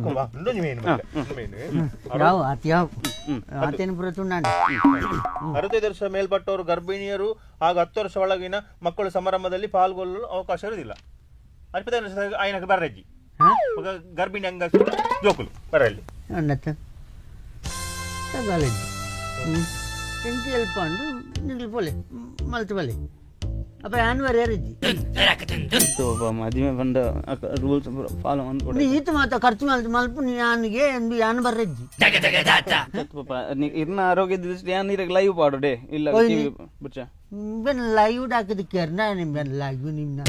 ಯಾವ ಆತ ಯಾವ ಆತೇನು ಪುರ ತುಂಡಾಂಡ. 65 ವರ್ಷ ಮೇಲ್ಪಟ್ಟವರು, ಗರ್ಭಿಣಿಯರು ಹಾಗೂ 10 ವರ್ಷ ಒಳಗಿನ ಮಕ್ಕಳು ಸಮಾರಂಭದಲ್ಲಿ ಪಾಲ್ಗೊಳ್ಳಲು ಅವಕಾಶ ಇರುವುದಿಲ್ಲ. 65 ವರ್ಷ ಆಯ್ನಕ್ಕೆ ಬರ್ರಜ್ಜಿ ಗರ್ಭಿಣಿ ಅಂಗ ಜೋಕುಲು ಬರಲಿ ಅನ್ನತ್ತ ಎಂಕಿ ಎಲ್ಪ ಅಂಡು ನಿಗ್ಲು ಪೋಲೆ ಮಲ್ತು ಪೋಲೆ ಅಪ್ಪ ಆನ್ವರ್ ಯಾರಿದ್ದಿ ಮದುವೆ ಬಂದ ರೂಲ್ಸ್ ಫಾಲೋ ನೀ ಈತ ಮಾತ ಖರ್ಚು ಮಲ್ತು ಮಲ್ಪು ಯಾನಿಗೆ ಎಂದು ಯಾನ್ ಬರ್ರಜ್ಜಿ ಇರ್ನ ಆರೋಗ್ಯ ದೃಷ್ಟಿ ಯಾನ್ ಇರಗ್ ಲೈವ್ ಪಾಡುಡೆ ಇಲ್ಲ ಬುಚ್ಚ ಬೆನ್ ಲೈವ್ ಡಾಕದಕ್ಕೆ ನಿಮ್ ಲೈವ್ ನಿಮ್ನ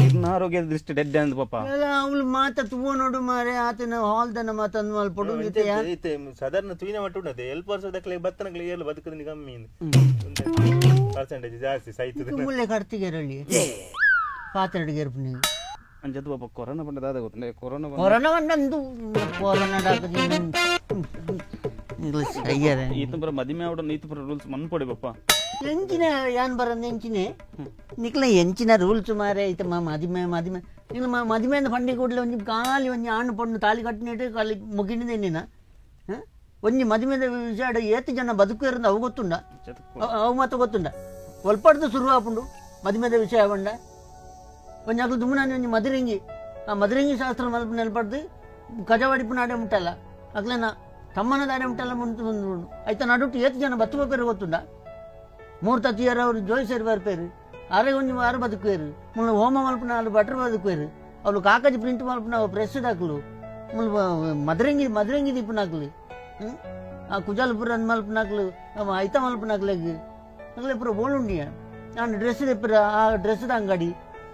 ಇರ್ನ ಆರೋಗ್ಯದ ದೃಷ್ಟಿ ಡೆಡ್ ಅಂದ್ ಪಾಪ ಅವಳು ಮಾತ ತುವ ನೋಡು ಮಾರೆ ಆತನ ಹಾಲ್ದನ ಮಾತಂದ್ ಮಲ್ಪಡು ಸಾಧಾರಣ ತುಯಿನ ಮಟ್ಟ ಉಂಟದೆ ಎಲ್ಪ ವರ್ಷದ ಬತ್ತನಗಳು ಏಳು ಬದುಕದ ಕಮ್ಮಿ ಪರ್ಸೆಂಟೇಜ್ ಜಾಸ್ತಿ ಸೈತದ ಮುಲ್ಲೆ ಕಡ್ತಿಗೆ ಪಾತ್ರೆಡಿಗೆ ಇರ್ಪು ಅಂಜದು ಪಾಪ ಕೊರೋನಾ ಬಂದದ ಗೊತ್ತಂಡೆ ಕೊರೋನಾ ಕೊರೋನಾ ಬಂದಂದು ಕೊರೋನಾ ಡಾಕದಿ English ಅಯ್ಯರೆ ಈತಂಬರ ಮದಿಮೆ ಆವಡ ನೀತುಪುರ ರೂಲ್ಸ್ ಮನ್ಪೊಡೆ ಬಪ್ಪ ಎಂಚಿನ ಯಾನ್ ಬರಂದ ಎಂಚಿನೆ ನಿಕ್ಲ ಎಂಚಿನ ರೂಲ್ಸ್ ಮಾರೆ ಐತ ಮದಿಮೆ ಮದಿಮೆ ನಿನ್ನ ಮದಿಮೆ ಅಂದ ಪಂಡಿ ಕೂಡಲೇ ಒಂಜಿ ಖಾಲಿ ಒಂಜಿ ಆಣು ಪೊಣ್ಣು ತಾಲಿ ಕಟ್ಟಿನಿಟ್ಟು ಖಾಲಿ ಮುಗಿನಿದೆ ನಿನ್ನ ಒಂಜಿ ಮದಿಮೆದ ವಿಷಯ ಏತು ಜನ ಬದುಕು ಇರಂದು ಅವು ಗೊತ್ತುಂಡ ಅವು ಮಾತ್ರ ಗೊತ್ತುಂಡ ಒಲ್ಪಡ್ದು ಶುರು ಆಪುಂಡು ಮದಿಮೆದ ವಿಷಯ ಬಂಡ ಒಂಜಿ ಅಕ್ಲು ದುಮ್ಮನಾನಿ ಒಂಜಿ ಮದರಂಗಿ ಆ ಮದರಂಗಿ ಶಾಸ್ತ್ರ ಮಲ್ಪ ನೆಲ್ಪಡ್ದು ಕಜವಾಡಿಪು ನಾಡೆ ಮುಟ್ಟಲ್ಲ ಅಕ್ಲೇನ ತಮ್ಮನ ದಾಡೆ ಮುಟ್ಟಲ್ಲ ಮುಂತು ಬಂದು ಆಯ್ತಾ ನಡುಟ್ಟು ಏತು ಜನ ಬತ್ತುವ ಪೇರು ಗೊತ್ತುಂಡ ಮೂರ್ತ ತೀಯರವರು ಜೋಯಿಸರು ಬರ್ಪೇರು ಅರೆ ಒಂಜಿ ವಾರ ಬದುಕುವೇರು ಮುಳ್ಳು ಹೋಮ ಮಲ್ಪುನ ಅಲ್ಲಿ ಬಟ್ರ್ ಬದುಕುವೇರು ಅವಳು ಕಾಕಜಿ ಪ್ರಿಂಟ್ ಮಲ್ಪುನ ಅವು ಪ್ರೆಸ್ ದಾಕ್ಲು ಮುಳ್ಳು ಮದರಂಗಿ ಮದರಂಗಿ ದೀಪನಾಕ್ಲು ಆ ಕುಜಾಲಪುರ ಅಂದ್ ಮಲ್ಪನಾಕ್ಲು ಐತ ಮಲ್ಪನಾಕ್ಲೆಗ್ ಅಕ್ಲೆ ಪೂರ ಬೋಳುಂಡಿಯ ನಾನು ಡ್ರೆಸ್ ದೆಪ್ಪುರ ಆ ಡ್ರೆಸ್ದ ಅಂಗಡಿ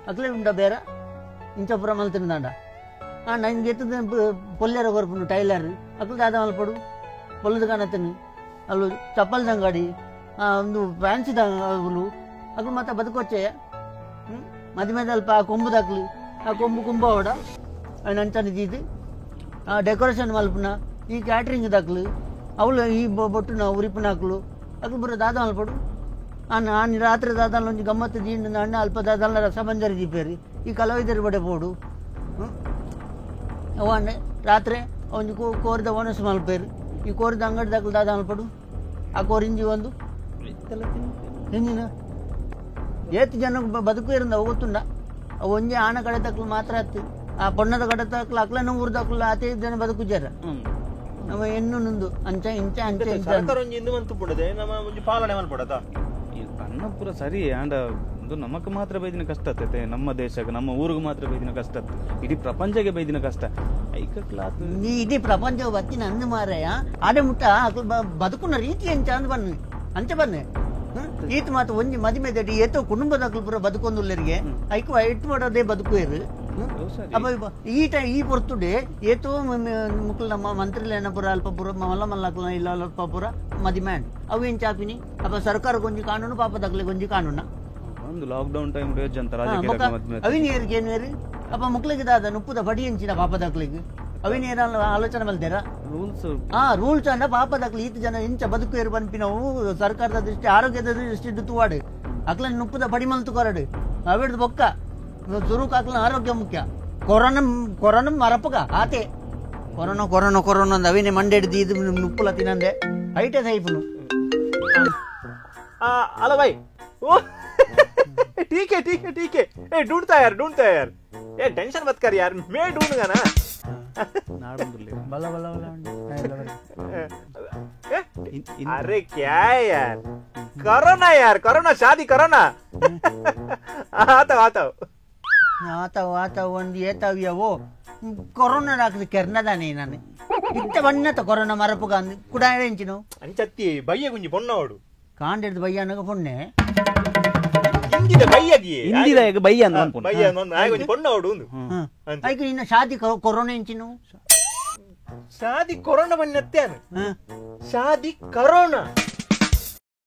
ಅಕ್ಲೆ ಉಂಡ ಬೇರೆ ಇಂಚ ಪೂರ ಮಲ್ತಿನ ಆ ನನ್ಗೆ ಎತ್ತದ ಪೊಲ್ಲೆರ ಕೊರ್ಪುಂಡು ಟೈಲರ್ ಅಕ್ಲು ದಾದ ಮಲ್ಪಡು ಪೊಲ್ಲದ ಕಾಣತೀನಿ ಅಲ್ಲು ಚಪ್ಪಲ್ದ ಅಂಗಡಿ ಒಂದು ಫ್ಯಾನ್ಸಿದ ಅವಳು ಅಕ್ಲು ಮತ್ತೆ ಬದುಕೊಚ್ಚೆ ಮದುವೆ ಅಲ್ಪ ಆ ಕೊಂಬು ದಾಕ್ಲಿ ಆ ಕೊಂಬು ಕುಂಬ ಅವಡ ಅಂಚನೆ ದೀದು ಆ ಡೆಕೋರೇಷನ್ ಮಲ್ಪುನ ಈ ಕ್ಯಾಟ್ರಿಂಗ್ ದಾಕ್ಲು ಅವಳು ಈ ಬೊಟ್ಟುನ ಉರಿಪುನ ಹಾಕ್ಲು ಅಕ್ಲು ಬರೋ ದಾದ ಮಲ್ಪಡು ಆನ್ ರಾತ್ರಿ ದಾದಾಲ ಒಂಜಿ ಗಮ್ಮತ್ತು ದೀಂಡು ಅಣ್ಣ ಅಲ್ಪ ದಾದಾಲ ರಸಬಂಜರಿ ದೀಪೇರಿ ಈ ಕಲಾವಿದರು ಬಡೆ ಪೋಡು ಅವ ರಾತ್ರಿ ಒಂಜಿ ಕೋರಿದ ಒಣಸು ಮಲ್ಪೇರು ಈ ಕೋರಿದ ಅಂಗಡಿ ದಾಕ್ಲು ದಾದ ಮಲ್ಪಡು ಆ ಕೋರಿಂಜಿ ಒಂದು ಹಿಂದಿನ ಏತು ಜನ ಬದುಕು ಇರಂದ ಅವು ಗೊತ್ತುಂಡ ಅವು ಒಂಜಿ ಆಣ ಕಡೆ ತಕ್ಲು ಮಾತ್ರ ಅತ್ತು ಆ ಪೊಣ್ಣದ ಕಡೆ ತಕ್ಲು ಅಕ್ಲನ ಊರು ತಕ್ಲು ಆತೆ ಜನ ಬದುಕು ಜರ ನಮ್ಮ ಹೆಣ್ಣು నుంದು ಅಂಚ ಇಂಚ ಅಂಚ ಇಂಚ ಸರ್ಕಾರ ಒಂಜಿ ಇಂದು ಮಂತು ಪುಡದೆ ನಮ್ಮ ಒಂಜಿ ಪಾಲನೆ ಮಲ್ಪಡದ ಅನ್ನ ಪೂರ ಸರಿ ಆಂಡ ಒಂದು ನಮಕ್ ಮಾತ್ರ ಬೈದಿನ ಕಷ್ಟ ಆಗ್ತೈತೆ ನಮ್ಮ ದೇಶಕ್ಕೆ ನಮ್ಮ ಊರಿಗೆ ಮಾತ್ರ ಬೈದಿನ ಕಷ್ಟ ಇಡೀ ಪ್ರಪಂಚಕ್ಕೆ ಬೈದಿನ ಕಷ್ಟ ಐಕ ಕ್ಲಾಸ್ ಇಡೀ ಪ್ರಪಂಚ ಬತ್ತಿನ ಅಂದು ಮಾರಾಯ ಆಡೆ ಮುಟ್ಟ ಬದುಕುನ ರೀತಿ ಎಂಚ ಅಂದ್ ಬನ್ನಿ ಅಂಚ ಬನ್ನಿ ಈತ ಮಾತು ಒಂಜಿ ಮದಿಮೆ ದಡಿ ಏತೋ ಕುಟುಂಬದ ಪೂರ ಬದುಕೊಂದುಲ್ಲರಿಗೆ ಐಕು ಇಟ್ಟು ಮಾಡೋದೇ ಬದುಕುವೇರು ಅಪ್ಪ ಈಟ ಈ ಪೊರ್ತುಡೆ ಏತೋ ಮುಕ್ಳು ನಮ್ಮ ಮಂತ್ರಿಲೇನ ಪೂರ ಅಲ್ಪ ಪೂರ ಮಲ್ಲ ಮಲ್ಲಕ್ಲ ಇಲ್ಲ ಅಲ್ಪ ಪೂರ ಮದಿಮೆ ಅವು ಏನ್ ಚಾಪಿನಿ ಅಪ್ಪ ಸರ್ಕಾರ ಗೊಂಜಿ ಕಾನೂನು ಪಾಪದಾಗ್ಲೆ ಗೊಂಜಿ ಕಾನೂನ ಒಂದು lockdown time raise ಅಂತ ಅವಿನೇರಿಗೆ ಏನು ಅಪ್ಪ ಮುಕ್ಳಿಗೆ ದಾದ ನುಪ್ಪುದ ಬಡಿ ಎಂಚಿನ ಪಾಪದಾಕ್ಲಿಗೆ ಅವಿನೇರ ಆಲೋಚನೆ ಮಲ್ದೇರ ರೂಲ್ಸ್ ಆ ರೂಲ್ಸ್ ಅಂಡ ಪಾಪದಾಕ್ಲಿ ಈತ ಜನ ಇಂಚ ಬದುಕು ಪನ್ಪಿನವು ಸರ್ಕಾರದ ದೃಷ್ಟಿ ಆರೋಗ್ಯದ ದೃಷ್ಟಿ ತುವಾಡು ಅಕ್ಲ ನುಪ್ಪುದ ಬಡಿ ಮಲ್ತು ಕೊರಡು ಅವಿಡ್ದು ಬೊಕ್ಕ ಸುರುಕು ಅಕ್ಲ ಆರೋಗ್ಯ ಮುಖ್ಯ ಕೊರೋನಾ ಕೊರೋನಾ ಮರಪಗ ಆತೆ corona corona corona ಅಂದ ಅವಿನೇ ಮಂಡೆಡ್ದು ಇದು ನುಪ್ಪುಲ ತಿನ್ನಂದೆ ಐಟೆ ಸೈಪುನು ಅಲ್ಲ ಭಾಯ್ ಓ ठीक है ठीक है ठीक है ए ढूंढता यार ए टेंशन मत कर यार मैं ढूंढूंगा ना बला बला बला अरे क्या है यार करो ना यार करो ना शादी करो ना आता आता आता आता ಒಂದು ಏತಾವ್ಯವೋ ಕೊರೋನಾ ಹಾಕಿದ ಕೆರ್ನದಾನೆ ನಾನು ಇತ್ತ ಬಣ್ಣತ ಕೊರೋನಾ ಮರಪುಗ ಅಂದ್ ಕುಡ ಎಂಚಿನು ಅಂಚತ್ತಿ ಬಯ್ಯ ಗುಂಜಿ ಪೊಣ್ಣವಡು ಕಾಂಡೆಡ್ದು ಬಯ್ಯ ಅನ್ನಗ ಪೊಣ್ಣೆ ಹಿಂದಿದ ಬಯ್ಯಗಿ ಹಿಂದಿದ ಬಯ್ಯ ಅಂದ ಬಯ್ಯ ಅಂದ ಆಯ್ ಒಂಜಿ ಪೊಣ್ಣವಡು ಉಂದು ಐಕು ನಿನ್ನ ಶಾದಿ ಕೊರೋನಾ ಎಂಚಿನು ಶಾದಿ ಕೊರೋನಾ ಬಣ್ಣತ್ತೆ ಶಾದಿ ಕರೋನಾ